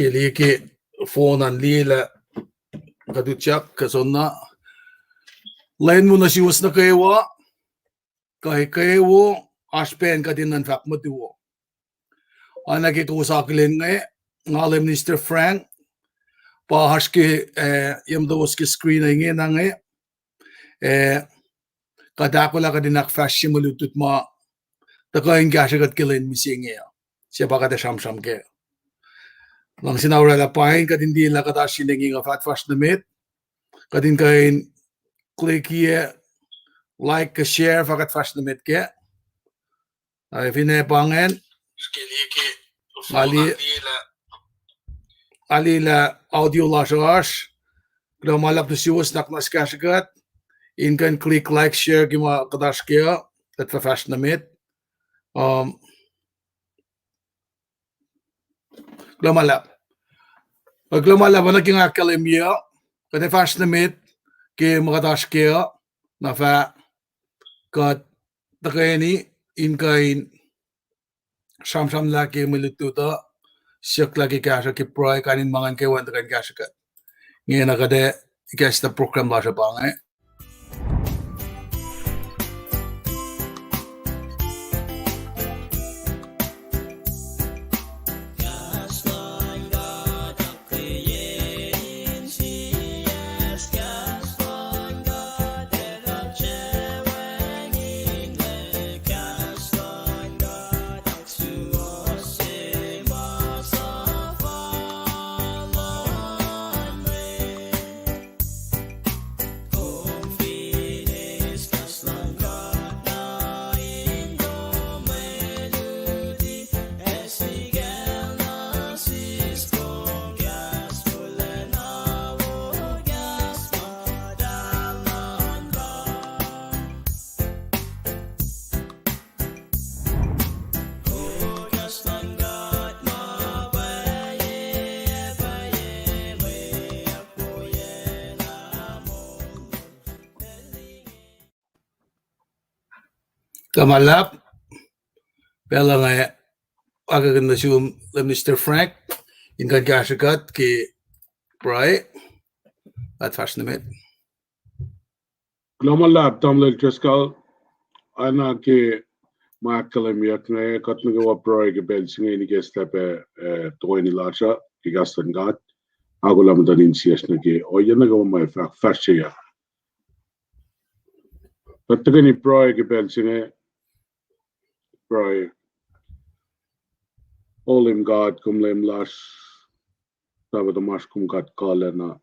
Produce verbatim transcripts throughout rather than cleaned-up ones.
Ke liye ke phone an liye lah kuht utyak ke soenna. Lwen wo nuh suwos nuh kwewa, kuh kwewa, oasr pacl kuht in nuhnfahk mutuwo. Oacna ke kowos akihlen inge, nga Lay Minister Frank, pa oasr ke, eh, yemtowos ke screen inge na inge, eh, kuht ahkolah kuht in ahkfahsrye mwe lutlut ma tuhkuh in kahsrwe kuht ke lwen mihsenge uh. Se pa kuht ac sramsram kac. Luhngse na orwaclah paing kuht in tiac lah kuht oasr in engyeng uh fah kuht fahsr nuh met. Kuht in kuh in click-ye like kuh share fah kuht fahsr nuh met kac. Ac finne pa ingacn, nga liye lah audio lasr oasr. Kuloh ma luhlahp nuh suwos nuhnak muhnahs kahsrwe kuht in kuh in click like, share ke ma kuht oasr kac uh, kuht fah fahsr nuh met. Um, kuloh ma luhlahp. Kuloh ma luhlahp, oacna ke nga ahkkahlwemye uh, kuht ac fahsr nuh met ke ma kuht oasr kac uh, na fah kuht tuhkweni in kuh in sramsramlah ke mwe lutlut uh, siyucklah ke kahsruh ke pruhe, kain in ma ingacn kwewa in tuhkuh in kahsrwe kuht. Ingena kuht ac ikacslah program lasr uh pa inge. Kuloh ma luhlahp, pacl uh nga ahkkweye nuh sum Lay Minister Frank in kuh in kahsrwe kuht ke pruhe, kuht fahsr nuh met. Kuloh ma luhlahp, Tamuhlwel Driscoll, oacna ke ma ahkkahlwemyeyuck inge, kuht nuh kwewa pruhe ke pacl se inge in ikacslah pac, eh, toeni lasr uh ke kahs luhn God, ahkolah muhtuhn insiyacsr nuh ke ohiyac nuh kwewa ma fah-, fahsrye uh. Kuht tuhkweni pruhe ke pacl se inge, pruhe. O Leum God, Kom Leum lasr, Pahpah tuhmasr, Kom God kuhlacna.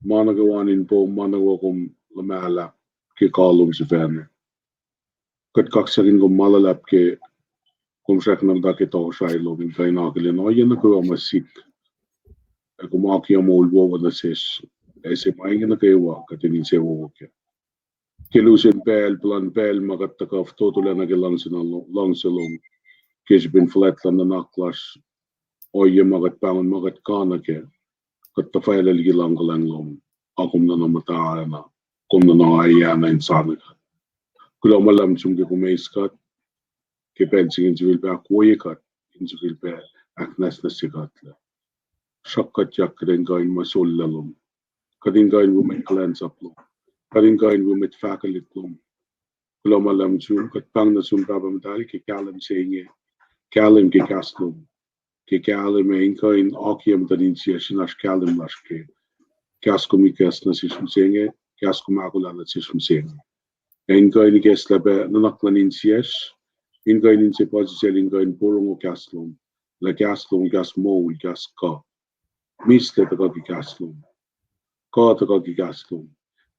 Ma nuh kwewa in poum, ma nuh kwewa Kom luhmahlah ke kalem sifacna. Kuht kaksakihn Kom ma luhlahp ke Kom srackna muhta ke tohkohsrahi lom in kuh in akihlen ohiyac nuh kwewa ma sik. Ac Kom akiyac moul wowo nuh sesr, ac se ma inge nuh kwewa kuht in insewowo kac. Ke lusen pacl, puhlan pacl ma kuht tuhkuh fototo lacna ke luhngse lom, ke srihpen fuhlwact luhn nuhnak lasr, ohiyac ma kuht pahngon ma kuht kena kac, kuht tuhfahlah liki luhng kuhlwacng lom, a Kom nuhna muhtana, Kom nuhna ohiyac na in soano kuht. Kuloh ma luhlahp sum ke Kom eis kuht ke pacl se inge in sifilpac ahkwoye kuht, in sifilpac ahknwacsnwacsye kuht lah sruhk kuhtyak kuht in kuh in ma sollah lom, kuht in kuh in wi mwet kuhlwacnsap lom, kuht in kuh in wi mwet fahkwelihk lom. Kuloh ma luhlahp sum, kuht pahng nuh sum Pahpah Muhtahl ke kahlwem se inge, kahlwem ke kahs lom, ke kahlwem ac in kuh in akiyac muhtuhn insiyacsr in oasr kahlwem lasr ke kahs Kom ikacs nuh sesr mihsenge, kahs Kom ahkolah nuh sesr mihsenge. Ac in kuh in ikacslah pac nuhnak luhn insiyacsr, in kuh in inse puhsisacl in kuh in porongo kahs lom, lah kahs lom kahs moul, kahs kuh. Mihslac tuhkuh ke kahs lom. Kuh tuhkuh ke kahs lom.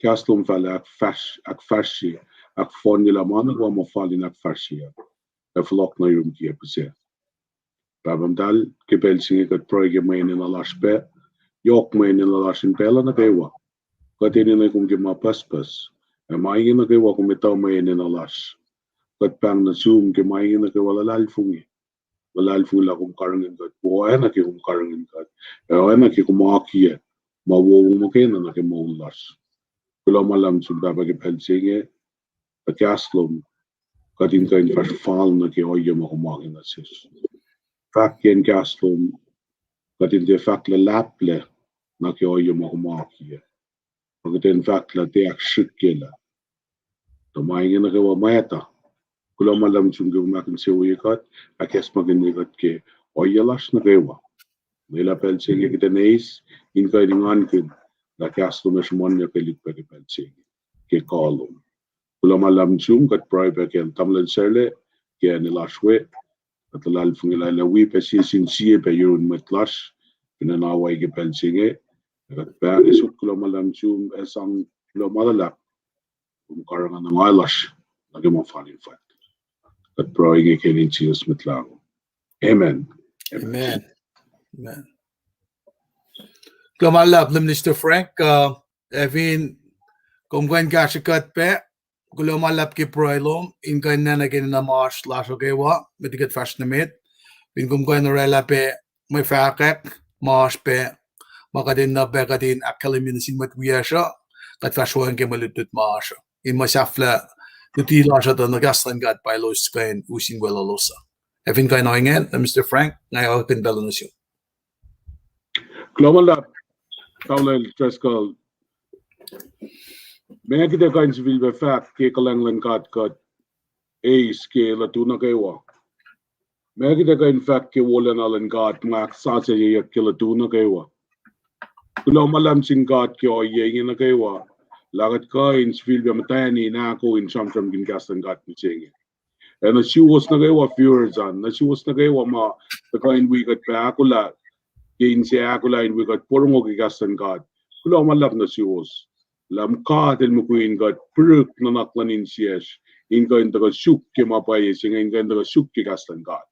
Kahs lom fahlah ahkfahsr-, ahkfahsrye, ahkfohnyelah ma nuh kwewa ma fal in ahkfahsrye, ac fohlohk nuh yurum kiyac pihsac. Pahpah Muhtahl, ke pacl se inge kuht pruhe ke mwe enenuh lasr pac, yohk mwe enenuh lasr in pacl uh nuh kwewa. Kuht enenuh Kom ke ma pucspucs, ac ma inge nuh kwewa Kom etuh mwe enenuh lasr. Kuht pahng nuh sum ke ma inge nuh kwewa luhlahlfongi, luhlahlfongi lah Kom karihngihn kuht, oacna ke Kom karihngihn kuht, ac oacna ke Kom akiyac ma wowo muhkwena nuh ke moul lasr. Kuloh ma luhlahp sum Pahpah ke pacl se inge, tuh kahs lom, kuht in kuh in fahsr fal nuh ke ohiyac ma Kom akihlen nuh sesr. Fahk ke kahs lom, Kuht in tiac fahk lah lahplac nuh ke ohiyac ma kom akiyac, kuht in fahk lah tiac ahksrihkyelah. Tuh ma inge nuh kwewa mwet uh. Kuloh ma luhlahp nuh sum ke kom ahkinsewowoye kuht, ahkacsmakihnye kuht ke ohiyac lasr nuh kwewa. Lwelah pacl se inge kuht in eis in kuh in engankihn lah kahs lom ac sruhmuhnyuck elihk pac ke pacl se inge ke kuh lom. Kuloh ma luhlahp nuh sum, kuht pruhe pac ke tamuhlwel Sarla, ke acn lasr we, kuht luhlahlfongi lah el ac wi pac sie sin sie pac yurin mwet lasr fin acn Hawaii ke pacl se inge. Ac kuht pahng suk kuloh ma luhlahp nuh sum ac sang kuloh ma luhlahp kom karihngihn ongaiyac lasr nuh ke ma fal in fact. Kuht pruhe inge ke inen Jisus Mwet Lahngo. Amen. Amen. Amen. Kuloh ma luhlahp Lay Minister Frank, uh, ac fin kom kuh in kahsrwe kuht pac, kuloh ma luhlahp ke pruhe lom in kuh in nacna ke enenuh ma oasr lasr uh kwewa, met liki kuht fahsr nuh met. Fin kom kuh in orwaclah pac mwe fahkwack ma oasr pac, ma kuht enenuh pac kuht in ahkkahlwemye nuh sin mwet wiyacsr uh, kuht fahsr weacng ke mwe lutlut ma oasr uh in mwe sahflah luti lasr uh tuh na kahs luhn God pa elos kuh in us in weluhlos uh. Ac fin kuh in ohinge, Lay Minister Frank, nga oakihn pacl uh nuh sum. Kuloh ma luhlahp, Tamuhlwel Driscoll. Ma kuht ac kuh in sifilpac fahk ke kuhlwacng luhn God kuht eis ke lutu nuh kwewa? Ma kuht ac kuh in fahk ke wolacna luhn God ma ahksasucyeyuck ke lutu nuh kwewa? Kuloh ma luhlahp sin God ke ohiyac inge nuh kwewa, lah kuht kuh in sifilpac muhtwacni in ahkoo in sramsramkihn kahs luhn God mihsenge. Ac nuh suwos nuh kwewa viewers an, nuh suwos nuh kwewa ma tuhkuh in wi kuht pac ahkolah, ke inse ahkolah in wi kuht porongo ke kahs luhn God. Kuloh ma luhlahp nuh suwos. Lah God El mukwi in kuht pirihk nuhnak luhn insiyacsr in kuh in tuhkuh suk ke ma pwacye se inge, in kuh in tuhkuh suk ke kahs luhn God.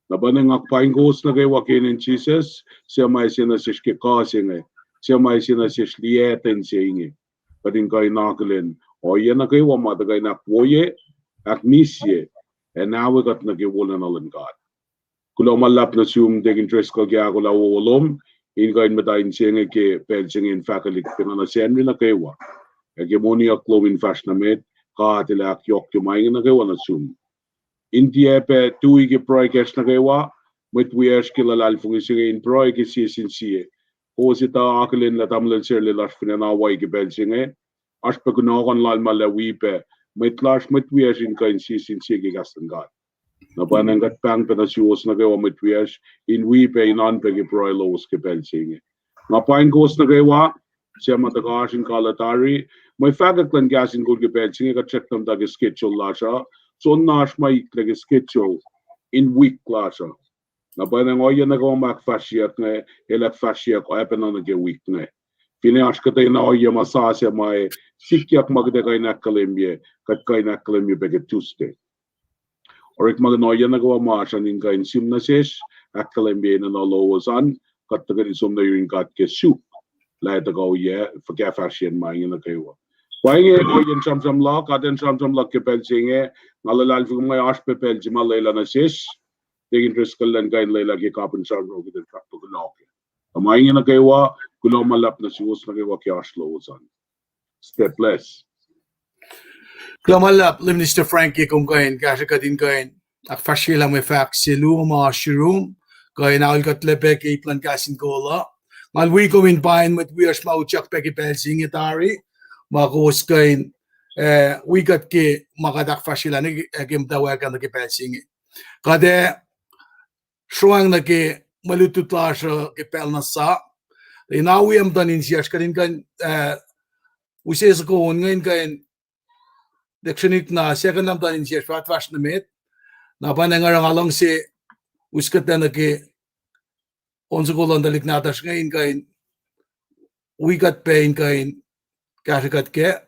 Na pa nga paing kowos nuh kwewa ke inen Jisus, suc ma ase nuh sesr ke kuh se inge, suc ma ase nuh sesr liyacten se inge, kuht in kuh in akihlen ohiyac nuh kwewa ma tuhkuh in ahkwoye, ahkmihsye, ac nawe kuht nuh ke wolacna luhn God. Kuloh ma luhlahp nuh sum Deacon Driscoll ke ahkolah wowo lom in kuh in muhta inse inge ke pacl se inge in fahkwelihk pacna nuh Sacnri nuh kwewa, ac ke moniyuck lom in fahsr nuh met. God El ahkyohkye ma inge nuh kwewa nuh sum. In tiac pac tui ke pruhe kacsr nuh kwewa, mwet wiyacsr ke luhlahlfongi se inge in pruhe ke sie sin sie. Kowos etuh akihlen lah tamuhlwel Sarla lasr fin acn Hawaii ke pacl se inge, oasr pac kunohkohn lal ma el ac wi pac mwet lasr, mwet wiyacsr in kuh in sie sin sie ke kahs luhn God. Na pa nga kuht pahng pac nuh suwos nuh kwewa mwet wiyacsr in wi pac in oan pac ke pruhe lowos ke pacl se inge. Nga paing kowos nuh kwewa, suc ma tuhkuh oasr in kuh tari. Mwe fahkwack luhn Kahs in Kol ke pacl se inge kuht srackna muhta ke schedule lasr uh. Soenna oasr ma ikla ke schedule in wik lasr uh. Na pa nga ohiyac nuh kwewa ma ahkfahsryeyuck inge, el ahkfahsryeyuck oacpacna nuh ke wik inge. Finne oasr kuhtwena ohiyac ma sasuc ma sikyak ma kuht ac kuh in ahkkahlwemye, kuht kuh in ahkkahlwemye pac ke Tuesday. Orekmakihn ohiyac nuh kwewa ma oasr an in kuh in sihm nuh sesr, ahkkahlwemye enenuh lowos an, kuht tuhkweni som nuh yurin God ke suk lah ac tuhkuh oyac, fuhkah fahsryacn ma inge nuh kwewa. Pa inge ohiyacn sramsram luhk, atacn sramsram luhk ke pacl se inge. Nga luhlahlfongi muh oasr pac pacl se ma lwelah nuh sesr, Deacon Driscoll elan kuh in lwelah ke kapihn sramsram kuht in fahk tuhkuh luhk. Tuh ma inge nuh kwewa, kuloh ma luhlahp nuh suwos nuh kwewa ke oasr lowos an. Stay blessed. Kuloh ma luhlahp Lay Minister Frank ke kom kuh in kahsrwe kuht in kuh in ahkfahsryelah mwe fahk se luo ma oasr yurum, kuh in aol kuhtlac pac ke ip luhn Kahs in Kol uh. Nga wi kom in pain mwet wiyacsr ma utyak pac ke pacl se inge tari, ma kowos kuh in, eh, wi kuht ke ma kuht ahkfahsryelah nuh ke, eh, ke muhtwacwacack nuh ke pacl se inge. Kuht ac sroacng nuh ke mwe lutlut lasr uh ke pacl na sa. Ina wi muhtuhn insiyacsr kuht in kuh in, eh, use soko on inge in kuh in lihksreni na second na muhtuhn insiyacsr fahsr nuh met. Na pa nga oruh nga luhngse us kuhtlac nuh ke on soko luhn tuhlihk nahtuhsr inge in kuh in wi kuht pac in kuh in kahsrwe kuht kac.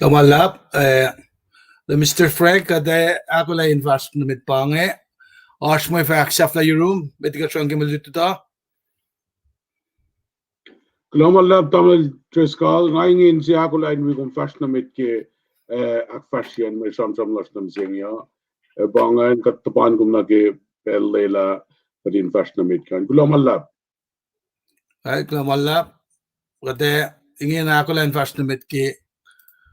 Kuloh ma luhlahp, eh, Mister Frank, kuht ac ahkolah in fahsr nuh met pa inge. Oasr mwe fahk sahflah yurum, met liki kuht sruhngin ke mwe lutlut uh. Kuloh ma luhlahp, Tamuhlwel Driscoll, nga ingacn se ahkolah in wi kom fahsr nuh met ke, eh, ahkfahsryacn mwe sramsram lasr nuh mihsenge uh. Eh, pa ingacn kuht tuhpan kom nuh ke pacl lwelah kuht in fahsr nuh met kac. Kuloh ma luhlahp. Kuloh ma luhlahp. Kuht ac ingena ahkolah in fahsr nuh met ke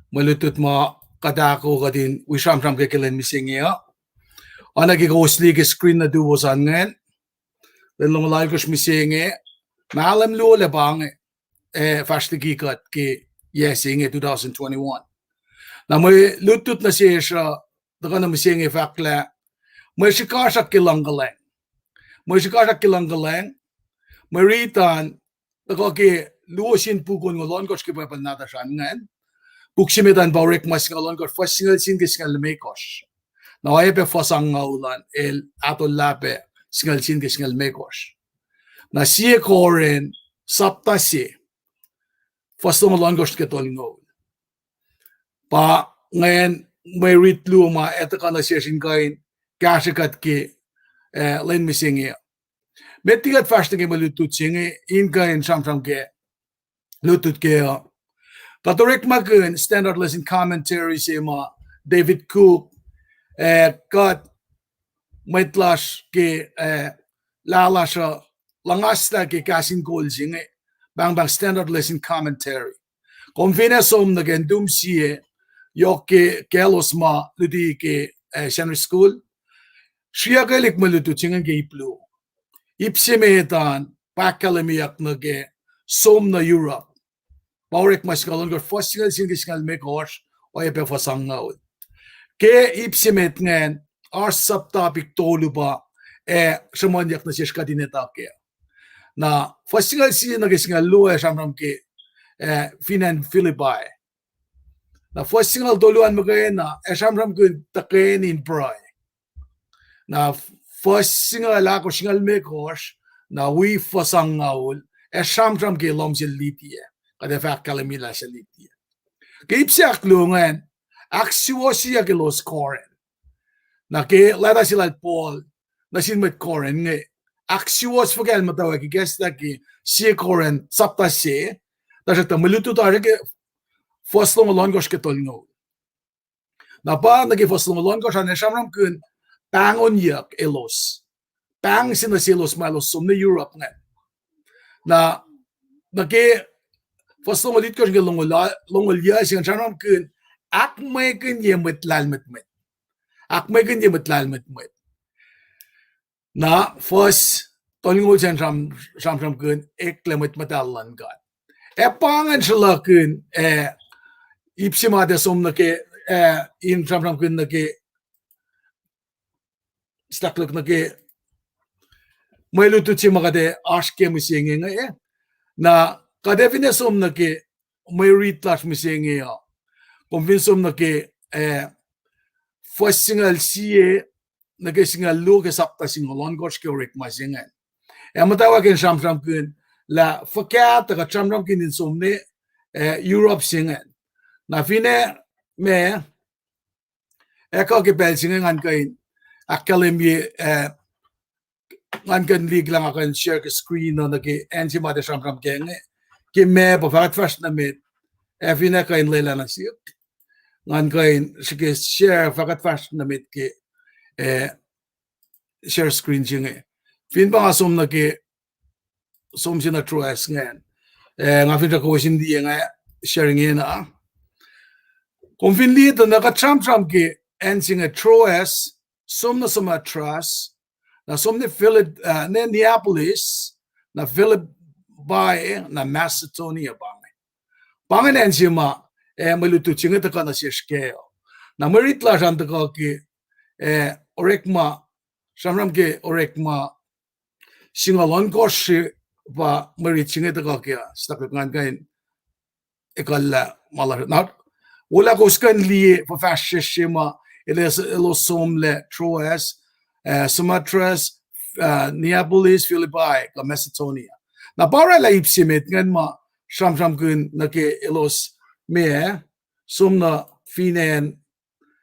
mwe lutlut ma kuht ahko kuht in wi sramsram ke ke lwen mihsenge uh. Oacna ke kowos liye ke screen nuhtuwos an ingacn, lwen longoul alkosr mihsenge, mahlwem luo lac pa inge, eh, fahsr liki kuht ke yac se inge two thousand twenty-one. Na mwe lutlut nuh sesr uh tuhkuh nuh mihsenge fahk lah mwe srihkasrak ke luhngkuhlwacng. Mwe srihkasrak ke luhngkuhlwacng, mwe riti an tuhkuh ke luo sin puk onngoul ohnkohsr ke Bible nahtuhsr an ingacn. Puk se met an pa Orekma singucul ohnkohsr, fuhs singucul sie nuh ke singucul limekohsr. Na oacyacpac fuhs angngaul an el ahtolah pac singucul sie nuh ke singucul limekohsr. Na Sie Korin sapta se, fuhs longoul ohnkohsr nuh ke tolngoul, pa ingacn mwe rit luo ma ac tuhkuh nuh sesr in kuh in kahsrwe kuht ke, eh, lwen mihsenge. Met liki kuht fahsr nuh ke mwe lutlut se inge, in kuh in sramsram ke lutlut kac uh, kuht orekmakihn Standard Lesson Commentary se ma David Cook, eh, kuht mwet lasr ke, eh, lah lasr uh luhngaslah ke kahs in kol se inge, pahngpahng Standard Lesson Commentary. Kom finne som nuh ke ntum sie, yohk ke kaclos ma luti ke, eh, Sunday school, sriyuckelihk mwe lutlut se ingacn ke ip luo. Ip se met an pa ahkkahlwemyeyuck nuh ke som nuh Europe. Pa Orekma singucul ohnkohsr, fuhs singucul sie nuh ke singucul limekohsr, oacyacpac fuhs angngaul. Ke ip se met ingacn, oasr sub-topic tolu pa ac sruhmuhnyuck nuh sesr kuht in etuh kac. Na fuhs singucul sie nuh ke singucul luo ac sramsram ke, eh, fin acn Philippi. Na fuhs singucul tolu an muhkwena ac sramsramkihn tuhkweni in pruhe. Na fuhs singucul ahkosr, singucul limekohsr, na wi fuhs angngaul ac sramsram ke lohm sel Lydia. Kuht ac fahk kahlwem lah sel Lydia. Ke ip se ahkluo ingacn, ahksuwohsyeyuck elos Corinth. Na ke leta se lal Paul nuh sin mwet Corinth inge, ahksuwohs fuhkah el muhtwacwacack ikacslah ke Sie Corinth sapta se, tuhsruhktuh mwe lutlut oasr ke fuhs longoul ohnkohsr ke tolngoul. Na pa nuh ke fuhs longoul ohnkohsr an ac sramsramkihn pahngonyuck elos. Pahng se nuh selos ma elos som nuh Europe ingacn. Na, nuh ke fuhs longoul itkohsr nuh ke longoul, longoul yuc se ingacn sramsramkihn ahkmwekihnye mwet lahlmwetmwet. Ahkmwekihnye mwet lahlmwetmwet. Na fuhs tolngoul se an sram-, sramsramkihn eklac mwet muhtahl luhn God. Ac pa ingacn sruhlahkihn, eh, ip se ma tuh som nuh ke, eh, in sramsramkihn nuh ke, stuck look nuh ke mwe lutlut se ma kuht ac oasr ke mihsenge inge. Na kuht ac finne som nuh ke mwe rit lasr mihsenge uh, kom fin som nuh ke, eh, fuhs singucul sie nuh ke singucul luo ke sapta singucul ohnkohsr ke Orekma se ingacn. Ac muhtwacwacack in sramsramkihn lah fuhkah tuh kuht sramsramkihn in som nuh, eh, Europe se ingacn. Na finne ma ac kuh ke pacl se inge ngan kuh in ahkkahlwemye, eh, ngan kuh in liye lah nga kuh in share ke screen uh nuh ke acn se ma tuh sramsram kac inge. Ke ma pa fahkwack fahsr nuh met, ac finne kuh in lwelah nuh sihk, ngan kuh in srihke share fahkwack fahsr nuh met ke, eh, share screen se inge. Fin pa nga som nuh ke, som se nuh Troas ingacn. Eh, nga finsrak kowos in liye nga share ingena. Kom fin liye tuh na kuht sramsram ke acn se inge Troas, som nuh Samothrace, na som nuh Philip, eh, nuh Neapolis, na Philippi, na Macedonia pa inge. Pa ingacn acn se ma, eh, mwe lutlut se inge tuhkuh nuh sesr kac uh. Na mwe rit lasr an tuhkuh ke, eh, Orekma sramsram ke Orekma singucul ohnkohsr se pa mwe rit se inge tuhkuh ke, stakluhk ngan kuh in ekuhllah ma lasr. Na, wola kowos kuh in liye fuhfahsryucsr se ma elos, elos somlah Troas, ah, Samothrace, ah, Neapolis, Philippi, kuh Macedonia. Na pa oraclah ip se met ingacn ma sramsramkihn nuh ke elos ma som nuh fin acn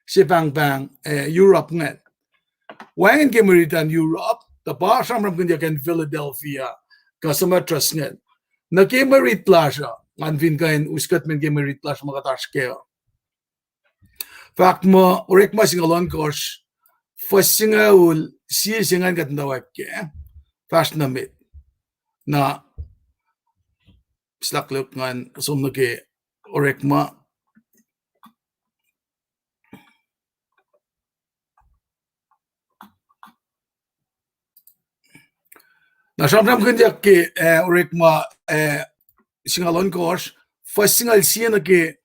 se pahngpahng, ah, Europe ingacn. Wacngihn ke mwe rit luhn Europe, tuh pa sramsramkihnyuck acn Philadelphia, kuh Samothrace ingacn. Nuh ke mwe rit lasr uh, ngan fin kuh in us kuht men ke mwe rit lasr ma kuht oasr kac uh. Fahk muh Orekma singucul ohnkohsr, fuhs singucul sie se ingacn kuht muhtwacwacack kac, fahsr nuh met. Na, stakluhk ngan som nuh ke Orekma. Na sramsramkihnyuck ke, ah, Orekma, ah, singucul ohnkohsr, fuhs singucul sie nuh ke,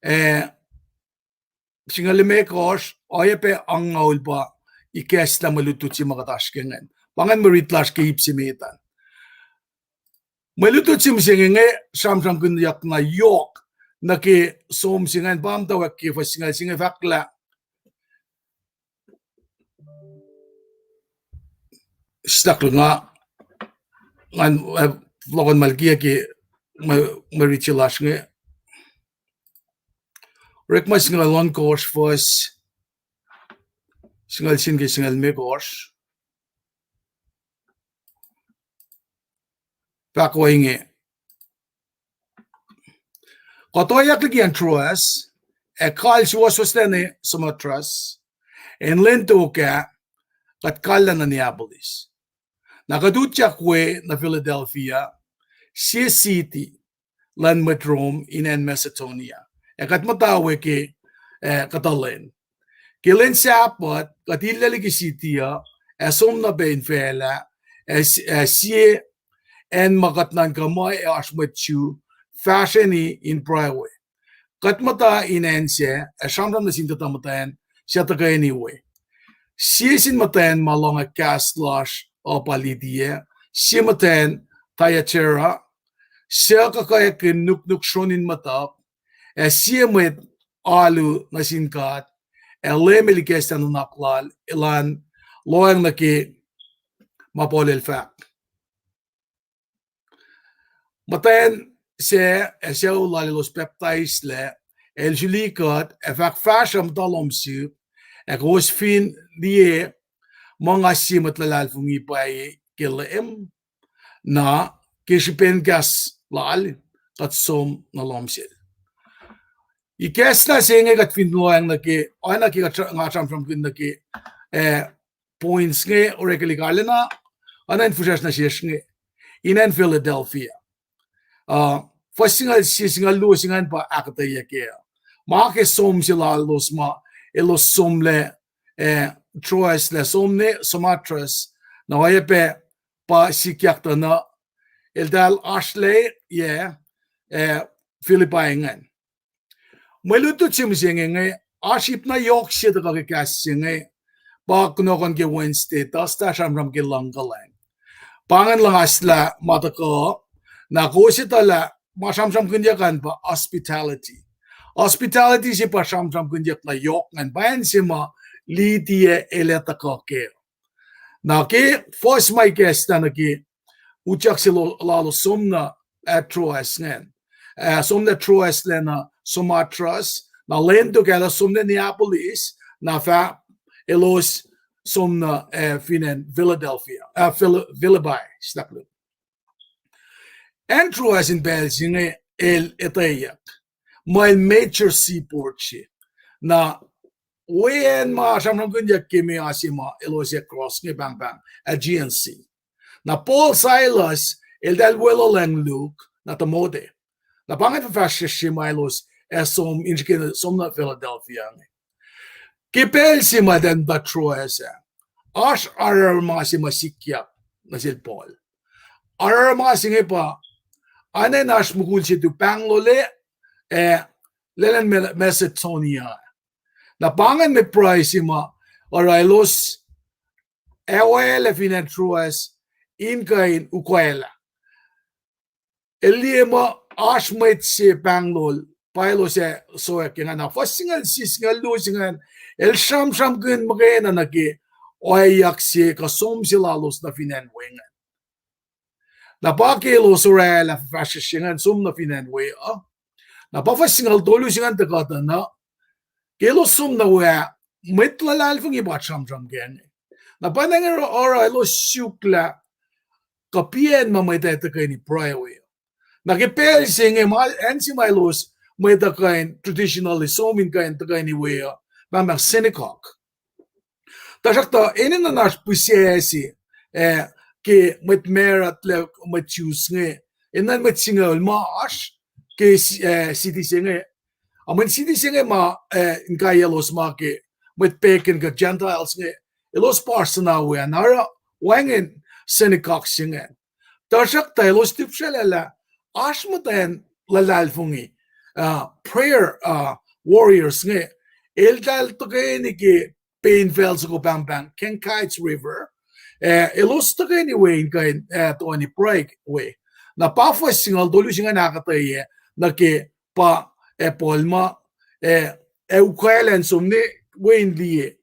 ah, singucul limekohsr, oacyacpac angngaul pa ikacslah mwe lutlut se ma kuht oasr ke ingacn. Pa ingacn mwe rit lasr ke ip se met an. Mwe lutlut se mihsenge inge sramsramkihnyuck na yohk nuh ke som se ingacn pa muhtwacwacack ke fuhs singucul se inge, fahk lah stakluhk nga, ngan, ah, fohlohkohn ma likiyac ke mwe, mwe rit se lasr inge. Orekma singucul ohnkohsr, fuhs singucul sie nuh ke singucul limekohsr. Fahk ohinge: Kuht ohiyack liki acn Troas, ac kal suwohswohs lacna Samothrace, in lwen tok ah, kuht kallah nuh Neapolis. Na kuht utyak we nuh Philadelphia, sie siti luhn mwet Rome in acn Macedonia, ac kuht muhta we ke, ah, kuhtuh lwen. Ke lwen Sahpuht kuht illac liki siti uh, ac som nuh pac in facluh, ac s-, ac sie acn ma kuht nuhnkuh muh ac oasr mwet Jew fahsrweni in pruhe we. Kuht muhta in acn sac, ac sramsram nuh sin kuhtuh muhtwacn suc tuhkweni we. Sie sin muhtwacn ma lohng kahs lasr uh pa Lydia, sie muhtwacn Thyatira, suc kuhkakihn nuknuk sronin muhtuhk, ac sie mwet alu nuh sin God, ac Leum El ikacslah nuhnak lal, elan lohacng nuh ke ma Paul el fahk. Muhtwacn sac ac sucu lal elos pacptaislac, el suli kuht, ac fahk, Fahsruh, muhta lohm sihk, ac kowos fin liye muh nga sie mwet luhlahlfongi pwacye ke Leum, na ke srihpen kahs lal, kuht som nuh lohm sel. Ikacslah se inge kuht fin lohacng nuh ke, oacna ke kuht, nga sramsramkihn nuh ke, ah, points inge oraclah kalena, oacna in fihsracsr nuh sesr inge, in acn Philadelphia. Uh, fuhs singucul sie, singucul luo se ingacn pa ahkuhtweyac kac. Ma ke som se lalos ma elos somlah, ah, Troas lah som nuh Samothrace, na oacyacpac pa sikyak tuh na eltahl oasr lac, ah, Philippi ingacn. Mwe lutlut se mihsenge inge, oasr ip na yohk se tuhkuh ke kahs se inge, pa kunohkohn ke Wednesday, Thursday sramsram ke luhngkuhlwacng. Pa ingacn luhngaslah ma tuhkuh, na kowos etuh lah ma sramsramkihnyuck an pa hospitality. Hospitality se pa sramsramkihnyuck na yohk ingacn, pa acn se ma Lydia el ac tuhkuh kac. Na ke fuhs ma ikacslah nuh ke utyak se lo-, lalos som nuh, ah, Troas ingacn. Ah, som nuh Troas lacna Samothrace, na lwen tok ah elos som nuh Neapolis, na fah elos som nuh, ah, fin acn Philadelphia, ah, Phil-, Philippi, staklu. Acn Troas in pacl se inge el etweyuck, ma el major seaport se. Na weacng ma sramsramkihnyuck ke ma se ma elos ac cross inge pahngpahng Aegean Sea. Na Paul, Silas, eltahl weluhlacng Luke, na Timothy. Na pa ingacn fuhfahsryucsr se ma elos ac som in srihke som nuh Philadelphia inge. Ke pacl se ma eltahl muhta Troas ah, oasr aruruma se ma sikyak nuh sel Paul. Aruruma se inge pa, oacna in oasr mukul se tu pahnglola, ah, lwelah Ma-, Macedonia. Na pa ingacn mwe pruhe se ma oruh elos ac oaclac fin acn Troas in kuh in ukwaclah. El liye muh oasr mwet se pahng lal, pa elos ac sowack ke ingacn. Na fuhs singucul sie, singucul luo se ingacn, el sramsramkihn muhkwena nuh ke ohiyac se kuh som se lalos nuh fin acn we ingacn. Na pa ke elos orwaclah fuhfahsryucsr se ingacn som nuh fin acn we uh, na pa fuhs singucul tolu se ingacn tuhkuh tuh na, ke elos som nuh we ah, mwet luhlahlfongi pa sramsram kac inge. Na pa inge oruh elos suk lah kuh piacn ma mwet ac tuhkweni pruhe we uh. Na ke pacl se inge ma acn se ma elos mwet uh kuh in traditionally som in kuh in tuhkweni we uh, ma ma synagogue. Tuhsruhktuh enenuh in oasr pihsac se, eh, ke mwet Marath lah mwet Jews inge, enenuh mwet singucul ma oasr ke si-, eh, city se inge. A mwet city se inge ma, eh, inkaiyaclos ma ke mwet pagan kuh Gentiles inge, elos pa oasr suhna we ah, na oruh wacngihn synagogue se ingacn. Tuhsruhktuh elos tipsraclah lah oasr muhtwacn luhlahlfongi, uh, prayer, uh, warriors inge, eltahl tuhkweni ke pein facl soko pahngpahng Khangait River, eh, elos tuhkweni we in kuh in, eh, toeni pruhe we. Na pa fuhs singucul tolu se ingacn ahkuhtweyac nuh ke pa, eh, Paul ma, eh, ac ukwaclah in som ne we in liye,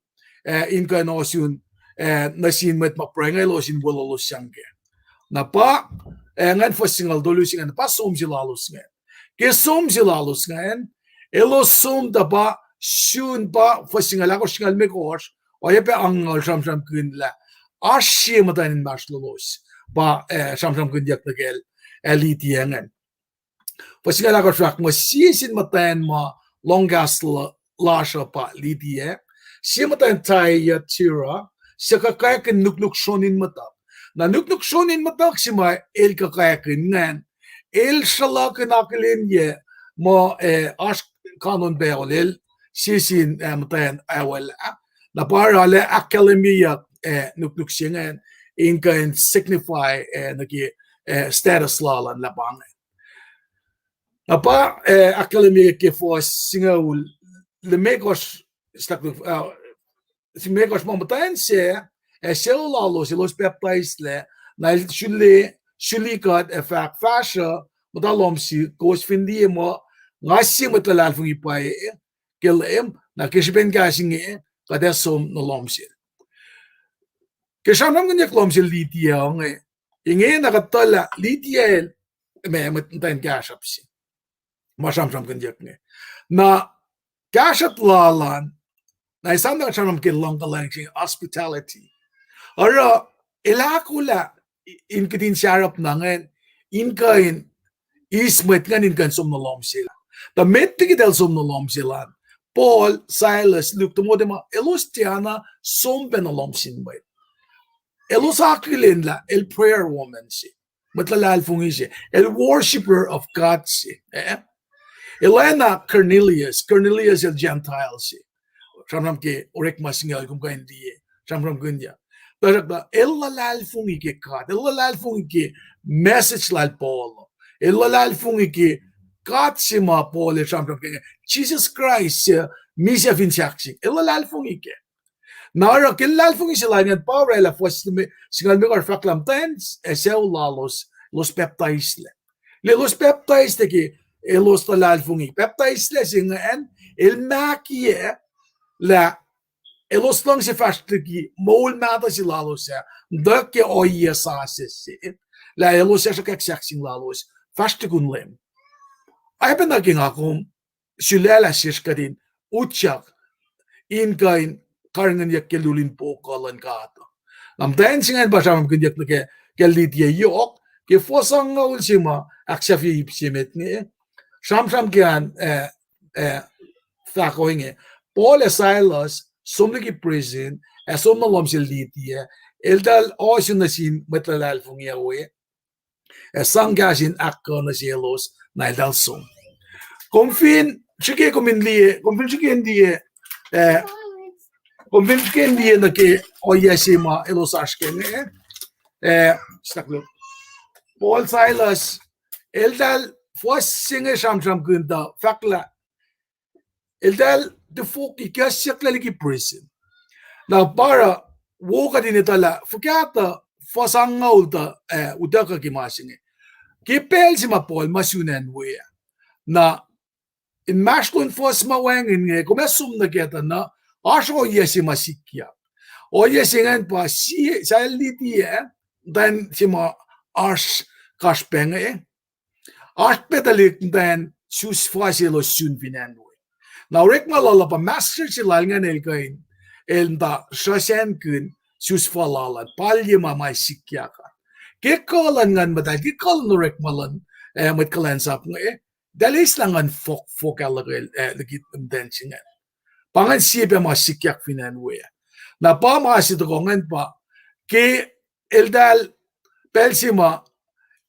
eh, in kuh in ohsun, eh, nuh sin mwet ma pruhe inge elos in weluhlos sang kac. Na pa, eh, ngan fuhs singucul tolu se ingacn, pa som se lalos ingacn. Ke som se lalos ingacn, elos som tuh pa sun pa fuhs singucul ahkosr, singucul limekohsr, oacyacpac angngaul sramsramkihn lah oasr sie muhtwacn inmahsrlolos, pa, eh, sramsramkihnyuck nuh kacl, eh, Lydia ingacn. Fuhs singucul ahkosr fahk muh sie sin muhtwacn ma lohng kahs la-, lasr uh pa Lydia, sie muhtwacn Thyatira, suc kuhkakihn nuknuk sron in muhtuhk. Na nuknuk sron in muhtuhk se ma el kuhkakihn ingacn, el sruhlahkihn akihlenyac muh, eh, oasr kanon pacl el sie sin, eh, muhtwacn aol ah. Na pa oruh el ahkkahlwemyeyuck, eh, nuknuk se ingacn in kuh in signify, eh, nuh ke, eh, status lal an lah pa ingacn. Na pa, eh, ahkkahlwemye ke fuhs singucul limekohsr, limekohsr ma muhtwacn sac, ac sucu lalos elos pacptaislac, na el suli, suli kuht ac fahk, Fahsruh, muhta lohm sel, kowos fin liye muh nga sie mwet luhlahlfongi pwacye ke Leum, na ke srihpen kahs inge kuht ac som nuh lohm sel. Ke sramsramkihnyuck lohm sel Lydia inge, inge na kuht etuh lah Lydia el, ma, muhtwacn kahsruhp se ma sramsramkihnyuck inge. Na kahsruhp lal an, na esam na kuht sramsram ke luhngkuhlwacng se hospitality. Oruh el ahkolah in kihtin sarup na ingacn, in kuh in eis mwet ingacn in kuh in som nuh lohm sel. Tuh met liki eltahl som nuh lohm sel an, Paul, Silas, Luke, Timothy ma elos tiacna som pac nuh lohm sin mwet. Elos akihlen lah el prayer woman se, mwet luhlahlfongi se, el worshipper of God se, eh? El oacna Cornelius, Cornelius el Gentile se. Sramsram ke Orekma singucul, kom kuh in liye, sramsramkihnyuck. Tuhsruhktuh el luhlahlfongi ke God, el luhlahlfongi ke message lal Paul. El luhlahlfongi ke God se ma Paul el sramsram ke inge, Jisus Kraist, eh, misac fin sahk se. El luhlahlfongi kac. Na oruh ke luhlahlfongi se lal ingacn pa orwaclah fuhs singucul limekohsr fahk lah muhtwacn ac sucu lalos, elos pacptaislac. Lah elos pacptaislac ke elos luhlahlfongi. Pacptaislac se ingacn, el mahkiyac lah elos luhngse fahsr liki moul mahtuh se lalos ah, tuh ke ohiyac sasuc se, lah elos ac sruhkwack sahk se lalos, fahsr tukun Leum. Oacpacna ke nga kom sulaclah sesr kuht in utyak in kuh in karihngihnyuck ke lulin pohkuh luhn God. Na muhtwacn se ingacn pa sramsramkihnyuck nuh ke, ke Lydia yohk, ke fuhs angngaul se ma ahksahfye ip se met inge, sramsram ke an, eh, eh, fahk ohinge. Paul ac Silas som liki prison, ac som nuh lohm sel Lydia, eltahl ohsun nuh sin mwet luhlahlfongi we, ac sang kahs in ahkkuh nuh selos, na eltahl som. Kom fin srihke kom in liye, kom fin srihke in liye, eh, kom fin srihke in liye nuh ke ohiyac se ma elos oasr ke inge, eh, Paul, Silas, eltahl fuhs se inge sramsramkihn tuh fahk lah eltahl tifoki kahsyucklac liki prison. Na pa oruh wo kuht in etuh lah fuhkah tuh fuhs angngaul tuh, eh, utuckuh ke ma se inge. Ke pacl se ma Paul ma sun acn we ah. Na, inmahsrlon fuhs ma wacngihn inge, kom ac som nuh kac tuh na, oasr ohiyac se ma sikyak. Ohiyac se ingacn pa sie, sahel Lydia, muhtwacn se ma oasr kasrpacnge, oasr pac tuhlihk muhtwacn sus fuhs elos sun fin acn we. Na orekma lal uh pa master se lal ingacn el kuh in, el muhta sruhsacnkihn sus fuhs lal an, palye ma ma sikyak an. Ke kuh luhn Nguhn Muhtahl, ke kuh luhn orekma luhn, eh, mwet kuhlwacnsap inge, eltahl eislah nguhn fohkfohk ah luhkel, eh, liki muhtwacn se ingacn. Pa ingacn sie pac ma sikyak fin acn we ah. Na pa ma se tohkoh ingacn pa, ke eltahl, pacl se ma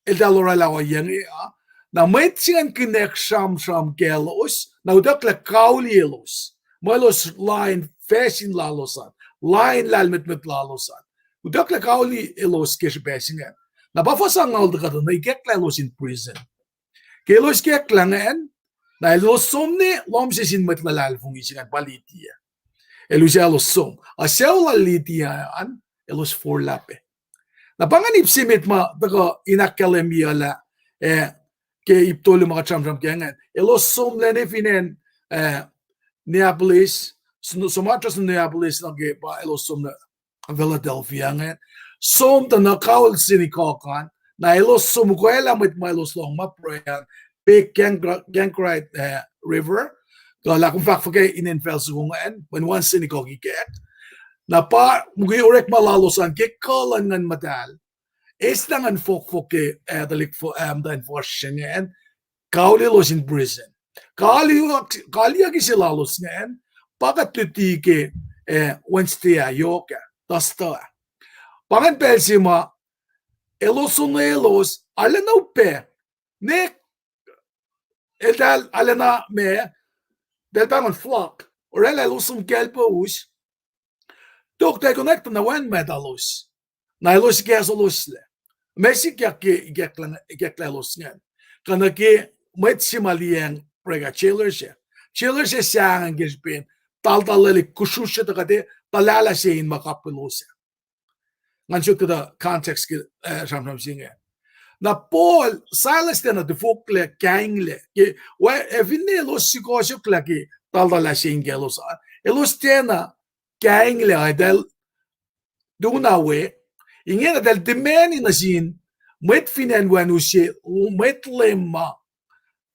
eltahl oraclah ohiyac inge ah, na mwet se ingacn kinek sramsram kaclos, na utucklah kauli elos. Ma elos lain facsin lalos an, lain lahlmwetmwet lalos an. Utucklah kauli elos ke srihpac se ingacn. Na pa fuhs angngaul tuh kuhtuh na ikacklah elos in prison. Ke elos ikacklah ingacn, na elos som nuh lohm se sin mwet luhlahlfongi se ingacn pa Lydia. El usaclos som. Ac sucu lal Lydia an, elos forlah pac. Na pa ingacn ip se met ma tuhkuh in ahkkahlwemyelah, eh, ke ip tolu ma kuht sramsram ke ingacn. Elos som lacna fin acn, eh, Neapolis, som, som nuh Neapolis nuh ke pa elos som nuh Philadelphia ingacn. Som tuh na kaul synagogue an. Na elos som ukwaclah mwet ma elos lohng ma pruhe an, Big Gangra-, Gangrite, eh, River. Kuh lah kom fahk fuhkah in infacl soko ingacn, mweyen one synagogue ikack. Na pa muhkwena orekma lalos an ke kuh luhn Nguhn Muhtahl, eislah nguhn fohkfohk ke, eh, tuhlihk, eh, muhtwacn fuhsr se ingacn, kauli elos in prison. Kaliyucki se lalos ingacn, pa kuht luti ke, eh, Wednesday ah yohk ah, Thursday ah. Pa ingacn pacl se ma elos on elos, arulacna upac, ne eltahl arulacna ma, eltahl pahngon flock, oraclah elos som kacl po us, tok tuh konwacack tuh na wacngihn mahtuhlos. Na elos ikacsoloslac. Ma sikyak ke ikacklah, ikacklah elos ingacn, kuh nuh ke mwet se ma liyacacng orek ah, jailer se. Jailer se sahngweng ke srihpen taltallacl kusrusrye tuh kuht tuh lahlah se in ma kapwelos ah. Ngan suk kuhtuh context ke, eh, sramsram se inge. Na Paul, Silas tiacna tufoklac kainglac ke, wa, eh, finne elos sukohsohklah ke taltallacl se in kaclos an, elos tiacna kainglac, eltahl tuna we, ingena eltahl timac nuh sin mwet fin acn we an use, mwet Leum ma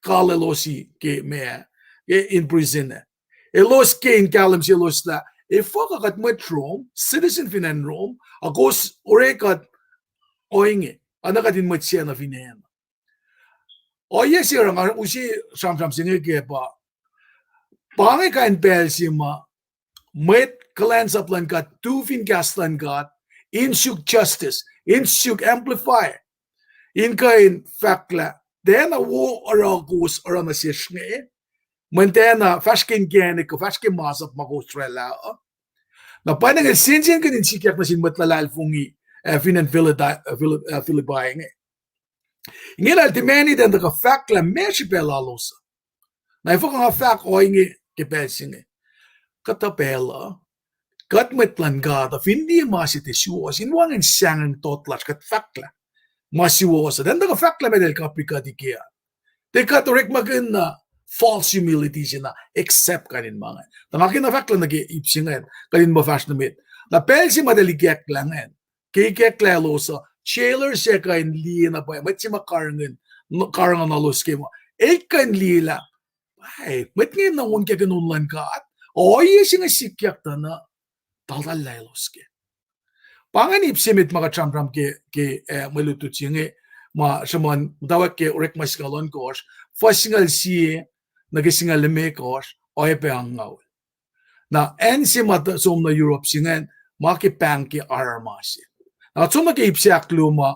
kal elos ke ma, ke in prison ah. Elos ke in kahlwem selos lah, efuh kuh kuht mwet Rome, citizen fin acn Rome, ac kowos orek kuht ohinge, oacna kuht in mwet siena fin acn. Ohiyac se oruh nga use sramsram se inge ke pa, pa inge kain pacl se ma mwet kuhlwacnsap luhn God, tu fin kahs luhn God, in suk justice, in suk amplify, in kuh in fahk lah, tiacna wo oruh kowos oruh nuh sesr inge, mweyen tiacna fahsr ke inkacnek kuh fahsr ke masap ma kowos oraclah uh. Na pa inge sensenkihn in sikyak nuh sin mwet luhlahlfongi, eh, fin acn Philippi, eh, Philip-, eh, Philippi inge. Inge eltahl timac nuh ten tuhkuh fahk lah meac srihpac lalos uh. Na efuh kuh nga fahk ohinge ke pacl se inge? Kuhtuh pacl uh, kuht mwet luhn God uh, fin liye ma se tiac suwohs, in wacngihn sahngweng tot lasr kuht fahk lah ma suwohs uh. Ten tuhkuh fahk lah meac eltahl kapri kuht ike an. Tiac kuht orekmakihn na false humility se na accept kain in ma ingacn. Tuh nga kena fahk lah nuh ke ip se ingacn, kuht in muh fahsr nuh met. Na pacl se ma eltahl ikacklah ingacn, ke ikacklah elos uh, jailer se kuh in liye na pwacye, mwet se ma karihngihn, karihngihn elos ke ma, el kuh in liye lah, pwacye, mwet inge na on ke kuh in on luhn God, ohiyac se inge sikyak tuh na, taltallacl elos ke. Pa ingacn ip se met ma kuht sramsram ke, ke, eh, mwe lutlut se inge, ma sruhmuhn muhtwacwacack ke Orekma singucul ohnkohsr, fuhs singucul sie nuh ke singucul limekohsr, oacyacpac angngaul. Na acn se ma tuh som nuh Europe se ingacn, ma ke pahng ke arma se. Na kuht som nuh ke ip se ahkluo ma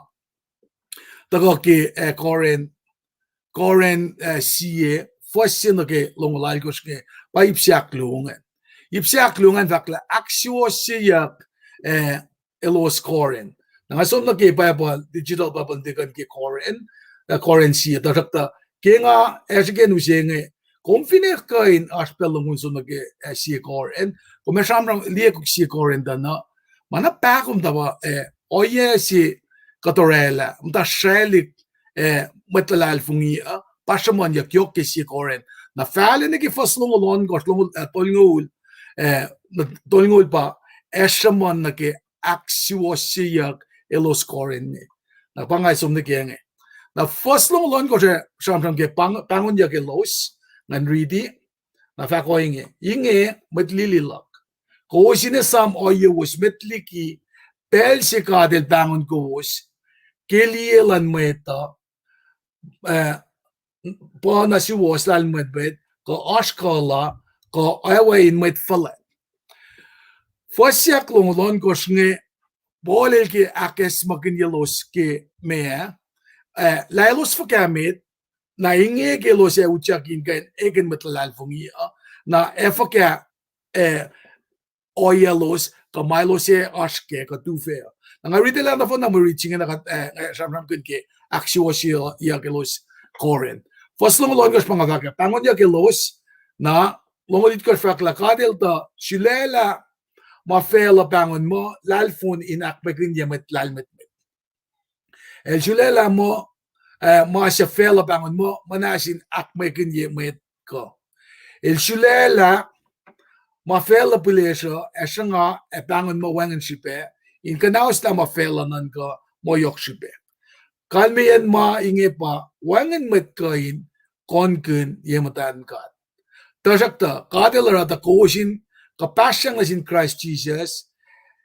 tuhkuh ke, eh, Corinth, Corinth, eh, sie, fuhs se nuh ke longoul alkohsr inge, pa ip se ahkluo ingacn. Ip se ahkluo ingacn fahk lah ahksuwohsyeyuck, eh, elos Corinth. Na nga som nuh ke Bible, digital Bible in tuhkuh ke Corinth, eh, Corinth sie, tuhsruhktuh ke nga ac srihke in use inge, kom finne kuh in oasr pacl lom kom som nuh ke, eh, sie Corinth, kom ac sramsram liye kom sie Corinth tuh na, Ma na pahkomuhta pa, eh, ohiyac se kuht orwaclah, muhta srwaclihk, eh, mwet luhlahlfongi uh, pa sruhmuhnyuck yohk ke sie Corinth. Na fahlac nuh ke fuhs longoul ohnkohsr, longoul, eh, tolngoul, eh, na tolngoul pa, ac sruhmuhn nuh ke ahksuwohsyeyuck elos Corinth inge. Na pa nga som nuh ke inge. Na fuhs longoul ohnkohsr ac sramsram ke pahng-, pahngonyuck elos, ngan riti, na fahk ohinge, inge mwet lili luhk, kowos in esam ohiyac wos met liki pacl se God El pahngon kowos ke liye luhn mwet uh, eh, puhna suwohs lahlmwetmwet, kuh oasr kuh la, kuh oawe in mwet fuhlwact. Fuhs ahklongoul ohnkohsr inge, Paul el ke ahkacsmakihnyelos ke meac, eh, lah elos fuhkah met, na inge ke elos ac utyak in kuh in ekihn mwet luhlahlfongi uh, na ac fuhkah, eh, ohiyac lalos, kuh ma elos ac oasr kac kuh tufah uh. Na nga riti lah nohfohn na mwe rit se inge na kuht, eh, sramsramkihn ke ahksuwohsyeyuck elos Corinth. Fuhs longoul ohnkohsr pa nga fahk ah, pahngonyuck elos, na longoul itkohsr fahk lah God El tuh sulaclah ma facluh pahngon muh lahlfon in ahkmwekihnye mwet lahlmwetmwet. El sulaclah muh, eh, ma suc facluh pahngon muh muhnahs in ahkmwekihnye mwet kuh. El sulaclah ma facluh pihlesruh ac sruhnga ac pahngon muh wacngihn srihpac, in kuhnahoslah ma facluh nuhnkuh muh yohk srihpac. Kalmeyacn ma inge pa wacngihn mwet kuh in konkihn ye muhtuhn God. Tuhsruhktuh God El oruh tuh kowos in kuhpahsryang nuh sin Kraist Jisus,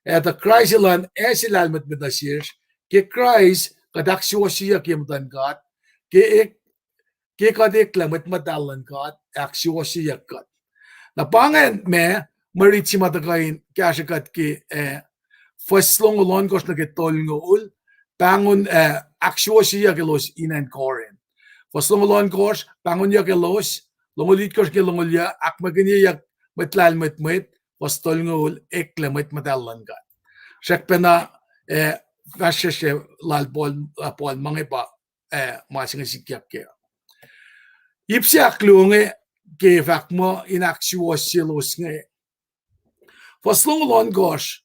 ac tuh Kraist Elan ase lahlmwetmwet nuh sesr, ke Kraist kuht ahksuwohsyeyuck ye muhtuhn God, ke, ke kuht eklac mwet muhtahl luhn God, ahksuwohsyeyuck kuht. Na pa ingacn ma, mwe rit se ma tuhkuh in kahsrwe kuht ke, eh, fuhs longoul ohnkohsr nuh ke tolngoul, pahngon, eh, ahksuwohsyeyuck elos in acn Corinth. Fuhs longoul ohnkohsr, pahngonyuck elos, longoul itkohsr ke longoul yuc, ahkmwekihnyeyuck mwet lahlmwetmwet, fuhs tolngoul, eklac mwet muhtahl luhn God. Srackpacna, eh, fahsrfahsr lal Paul, eh, Paul ma inge pa, eh, ma se inge sikyak kac. Ip se ahkluo inge ke fahk muh in ahksuwohsyelos inge. Fuhs longoul ohnkohsr,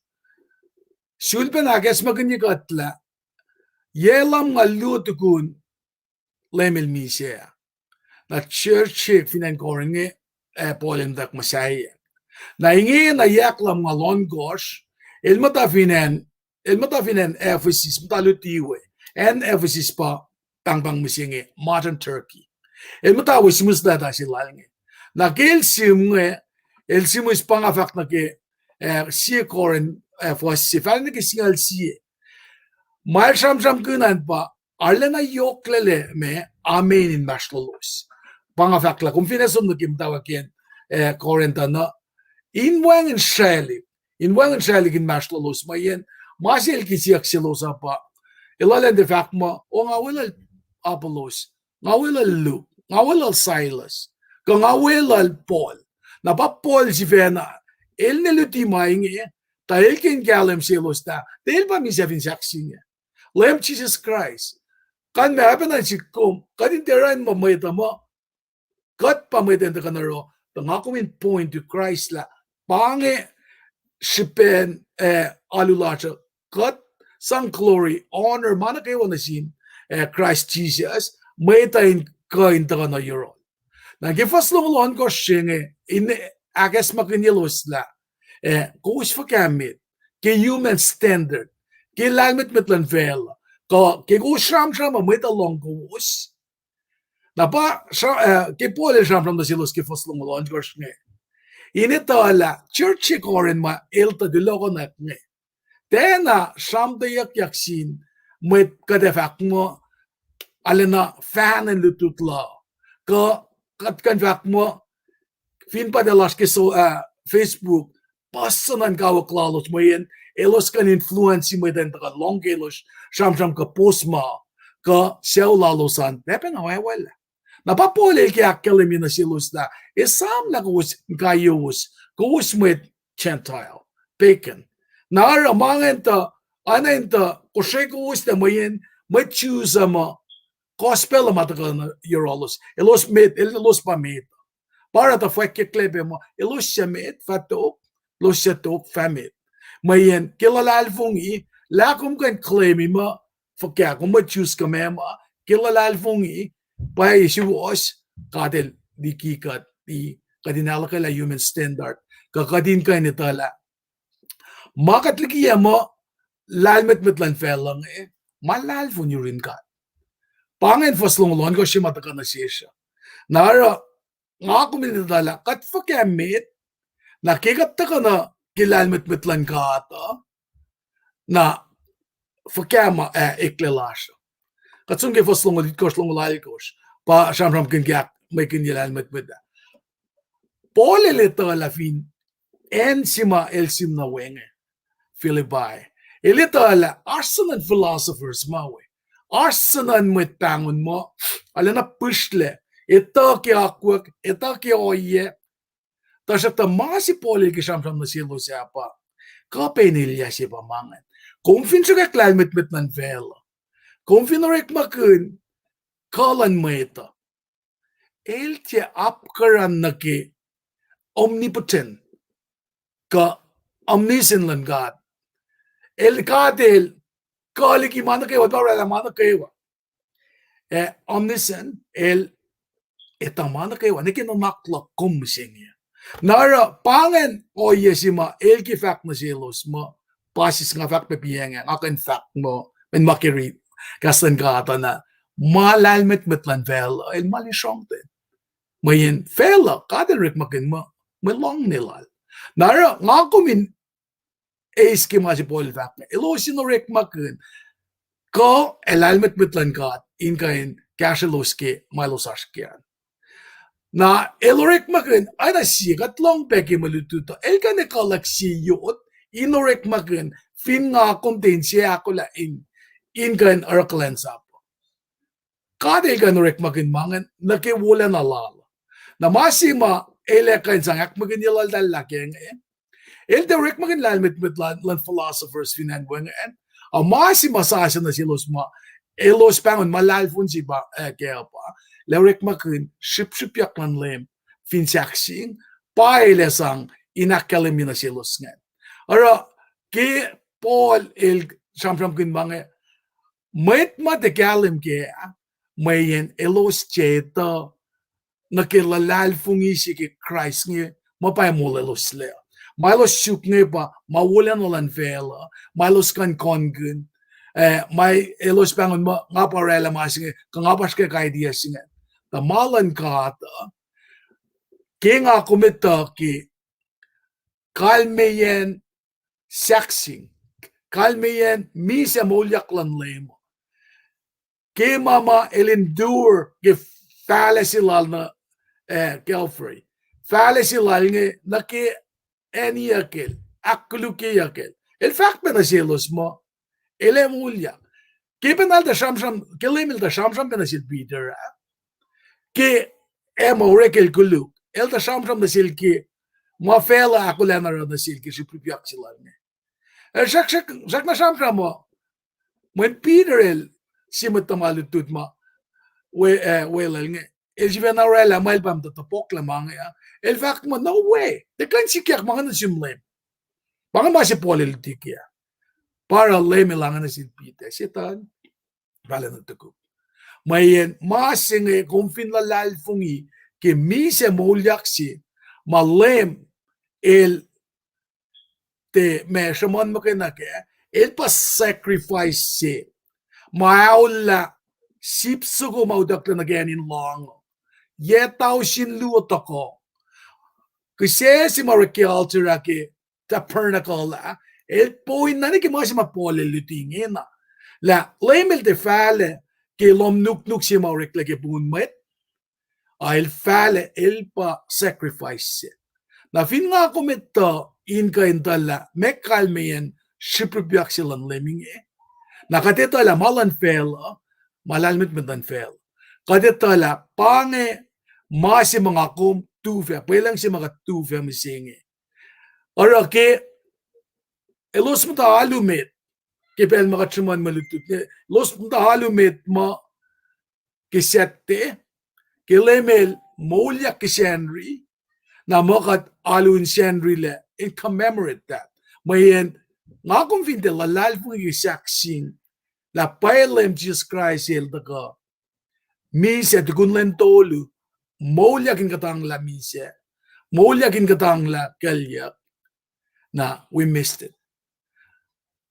sulpacna ahkacsmakihnye kuht lah, yac lumngaul luo tukun Leum El misac. Na church se fin acn Corinth inge, eh, Paul el muhtwacwacack muhsaheack. Na inge na yac lumngaul ohnkohsr, el muhta fin acn, el muhta fin acn Ephesus, muhta luti we. Acn Ephesus pa pahngpahng mihsenge, modern Turkey. El muhta we sihmihs leta se lal inge. Na ke el sihm inge, el sihmihs pa nga fahk nuh ke, eh, sie Corinth, eh, fuhs se, fal nuh ke singucul sie. Ma el sramsramkihn an pa, arulacna yohklaclac ma, amen inmahsrlolos. Pa nga fahk lah kom finne som nuh ke muhtwacwacack, eh, Corinth uh, in wacngihn srwaclihk, in wacngihn srwaclihk inmahsrlolos mweyen, ma se el kihsiyuck selos uh pa, elos elan tiac fahk muh, o nga weluhl Apollos, nga weluhl Luke, nga weluhl Silas, kuh nga weluhl Paul. Na pa Paul sifacna, el ne luti ma inge, tuh el ke in kahlwem selos lah, tuh el pa misac fin sahk se inge. Leum Jisus Kraist. Kalmac, oacpacna in sihk kom, kuht in tiac oruh in muh mwet uh muh, kuht pa mwet in tuhkuh nuh yohrohl, tuh nga kom in point to Christ lah, pa inge srihpen, eh, alu lasr uh, kuht sang glory, honor, ma nuh kwewa nuh sin, eh, Christ Jesus, mwet uh in kuh in tuhkuh nuh yohrohl. Na ke fuhs longoul ohnkohsr se inge, in ahkacsmakihnyelos lah, eh, kowos fuhkah met, ke human standard, ke lahlmwetmwet luhn facluh, kuh ke kowos sramsram uh mwet uh lohng kowos. Na pa, eh, ke Paul el sramsram nuh selos ke fuhs longoul ohnkohsr inge, in etuh lah church se Corinth ma el tuh tulohkohnak inge, tiacna sramtweackyak sin mwet kuht ac fahk muh arulacna fahna in lutlut la, kuh kuht kuh in fahk muh fin pacl lasr ke so, ah, Facebook, puhs nuhn kawuck lalos mweyen elos kuh in influence mwet in tuhkuh lohng ke elos sramsram kuh post ma, kuh sucu lalos an, pacpacna wacwacack. Na pa Paul el ke ahkkahlwemye nuh selos lah, esam lah kowos inkaiyowos, kowos mwet Gentile, pagan. Na oruh ma ingacn tuh, oacna in tuh kosre kowos lah mweyen mwet Jews uh muh gospel uh ma tuhkuh nuh yohrohlos, elos met, elos pa met. Pa oruh tuh fwackyucklac pac muh elos suc met fah tok, elos suc tok fah met. Mweyen ke luhlahlfongi, lah kom kuh in claim-i muh fuhkah, kom mwet Jews kuh meac ma, ke luhlahlfongi, pwacye suwohs, God El liki kuht, kuht in ahluhkwelah human standard, kuh kuht in kuh in etuh lah ma kuht likiyac muh lahlmwetmwet luhn facluh inge, ma luhlahlfongi yurin God. Pa ingacn fuhs longoul ohnkohsr se ma tuhkuh nuh sesr uh. Na oruh, nga kom in etuh lah kuht fuhkah met, na ke kuht tuhkuh nuh ke lahlmwetmwet luhn God uh, na fuhkah ma, ah, eklac lasr uh. Kuht som ke fuhs longoul itkohsr, longoul alkohsr, pa sramsramkihn ke ahkmwekihnye lahlmwetmwet ah. Paul el etuh lah fin acn se ma el sihm nuh we inge, Philippi, el etuh lah oasr suhnuhn philosophers ma we, oasr suhnuhn mwet pahngon muh arulacna pihsrlac, etuh ke akwuck, etuh ke ohiyac, tuhsruhktuh ma se Paul el ke sramsram nuh selos ah pa, kuh pac in elyah se pa ma ingacn. Kom fin sruhkwack lahlmwetmwet luhn facluh, kom fin orekmakihn kuh luhn mwet uh, el tiac apkuhran nuh ke omnipotent kuh omniscient luhn God. El God el kuh liki ma nuh kwewa, pa oraclah ma nuh kwewa. Eh, omniscient, el etuh ma nuh kwewa, nwe ke nuhnak luhk kom mihsenge. Na oruh pa ingacn ohiyac se ma el ke fahk nuh selos muh, pa sis nga fahk pac piacng ah, nga kuh in fahk muh, in ma ke ri kahs luhn God uh na, ma lahlmwetmwet luhn facluh el ma lisrongten. Mweyen facluh God el orekmakihn muh mwe loang ne lal. Na oruh nga kom in eis ke ma se Paul el fahk inge, elos in orekmakihn kuh ac lahlmwetmwet luhn God in kuh in kahsrwelos ke ma elos oasr kac an. Na el orekmakihn, oacna sie kuht lohng pac ke mwe lutlut uh, el kuh in ekuhlak sie yot in orekmakihn fin nga kom tiac inse ahkolah in, in kuh in oruh kuhlwacnsap. God el kuh in orekmakihn ma ingacn nuh ke wolacna lal. Na ma se ma el ac kuh in sang ahkmwekihnye laltahl lah kac inge, el tiac orekmakihn lahlmwetmwet luhn philosophers fin acn wacngihn. A ma se ma sasuc nuh selos ma elos pahngon ma lahlfon se pa, ah, kac pa, lah orekmakihn srihpsrihpyak luhn Leum fin sahkseng, pa el ac sang in ahkkahlwemye nuh selos ingacn. Oruh ke Paul el sramsramkihn ma inge, mwet ma tiac kahlwem kac ah, mweyen elos tiac etuh nuh ke luhlahlfongi se ke Kraist inge, ma pa molweloslac. Ma elos suk inge pa ma wolacna luhn facluh, ma elos kuh in kohnkihn, eh, ma elos pahngon muh nga pa oraclah ma se inge, kuh nga pa srihke idea se inge. Tuh ma luhn God uh, ke nga kom etuh ke kalmeyacn sahkseng, kalmeyacn misac moulyak luhn Leum, ke ma ma el endure ke fahlac se lal nuh, eh, Calvary, fahlac se lal inge nuh ke acniyuckel, ahkkolukyeyuckel. El fahk pac nuh selos muh el ac moulyak. Ke pacna eltahl sramsram, ke Leum el tuh sramsram pac nuh sel Peter ah, ke ac ma orek el koluk, el tuh sramsram nuh sel ke ma facluh ahkolah in oruh nuh sel ke srihpsrihpyak se lal inge. El srack, srack, srackna sramsram uh, mweyen Peter el sie mwet tuhma lutlut ma, we, eh, weluhl inge, el sifacna oraclah ma el pa muhta tohpohklah ma inge ah. El fahk muh, no way, tiac kuh in sikyak ma inge nuh sin Leum. Pa inge ma se Paul el luti kac. Pa oruh Leum el lahngo nuh sin Peter, Setan, ralah nuh tukuk. Mweyen ma se inge kom fin luhlahlfongi ke misac moulyak se ma Leum el tiac ma sruhmuhn muhkwena kac, el pa sacrifice se ma aollah sip soko ma utucklac nuh ke acn in loang uh. Yac tausin luo tohkoh, kihsac se ma orek ke altar ah ke tabernacle ah, el poin na nuh ke ma se ma Paul el luti ingena, lah Leum el tiac fahlac ke lohm nuknuk se ma oreklac ke poun mwet, a el fahlac, el pa sacrifice se. Na fin nga kom etuh in kuh in etuh lah meac kalmeyacn srihpsrihpyak se luhn Leum inge, na kuht etuh lah ma luhn facluh, ma lahlmwetmwet luhn facluh. Kuht etuh lah pa inge ma se ma nga kom tufah, pwelucng se ma kuht tufah mihsenge. Oruh ke elos muhta alu met, ke pacl ma kuht sruhmuhn mwe lutlut inge, elos muhta alu met ma ke Saturday, ke Leum el moulyak ke Sacnri, na muh kuht alu in Sacnri lac in commemorate that. Mweyen Nga kom fin tiac luhlahlfongi ke sahkseng lah pwacye Leum Jisus Kraist El tuhkuh misac tukun lwen tolu, moulyak in kuhtanglah misac, moulyak in kuhtanglah kuclyuck, na we missed it.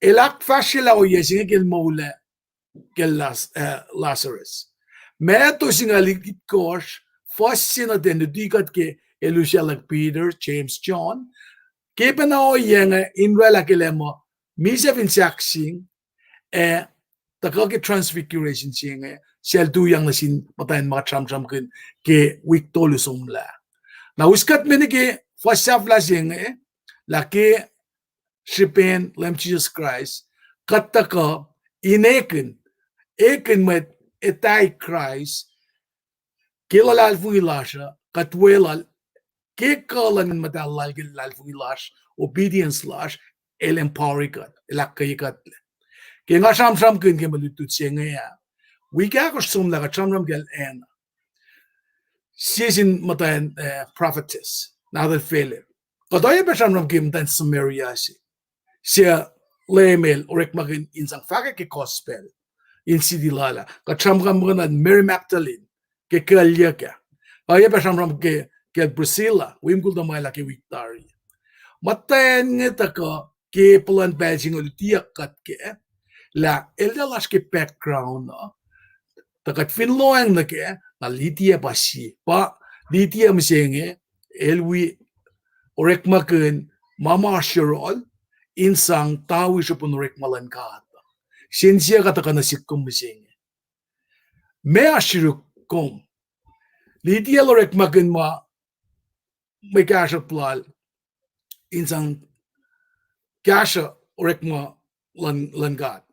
El ahkfahsryelah ohiyac se inge ke El moul, ke Las-, eh, Lazarus. Matthew singucul itkohsr, fuhs se nuh ten luti kuht ke El usaclah Peter, James, John. Ke pacna ohiyac inge in oraclah ke lah muh misac fin sahkseng, ac tuhkuh ke Transfiguration se inge, suc El tuyak nuh sin muhtwacn ma kuht sramsramkihn ke wik tolu somlah. Na us kuht me nuh ke fuhs sahflah se inge, lah ke srihpen Leum Jisus Kraist, kuht tuhkuh in ekihn, ekihn mwet etwacack Kraist ke luhlahlfongi lasr uh, kuht weluhl ke kuh luhn Nguhn Muhtahl Lal ke luhlahlfongi lasr, obedience lasr, El empower kuht, El ahkkweye kuht lac. Ke nga sramsramkihn ke mwe lutlut se inge ah, wik ahkosr somlah kuht sramsram kacl Anna, sie sin muhtwacn, eh, prophetess, nahtuhl Philip. Kuht oacyacpac sramsram ke muhtwacn Samaria se, suc Leum El orekmakihn in sang fahkwack ke gospel in city lal ah. Kuht sramsram muh Mary Magdalene ke kuclyuck ah. Oacyacpac sramsram ke, ke Priscilla, wi mukul tuhmwacl ah ke wik tari. Muhtwacn inge tuhkuh ke puhlan pacl se inge lutiyuck kuht kac, lah elder lasr ke background uh, tuh kuht fin lohacng nuh kac, na Lydia pa sie, pa Lydia mihsenge, el wi orekmakihn ma ma oasr yohrohl in sang tawi srihpen orekma luhn God. Sensen kuht tuhkuh nuh sihk kom mihsenge. Meac oasr yuruk kom? Lydia el orekmakihn ma mwe kahsruhp lal in sang kahsruh orekma luhn, luhn God.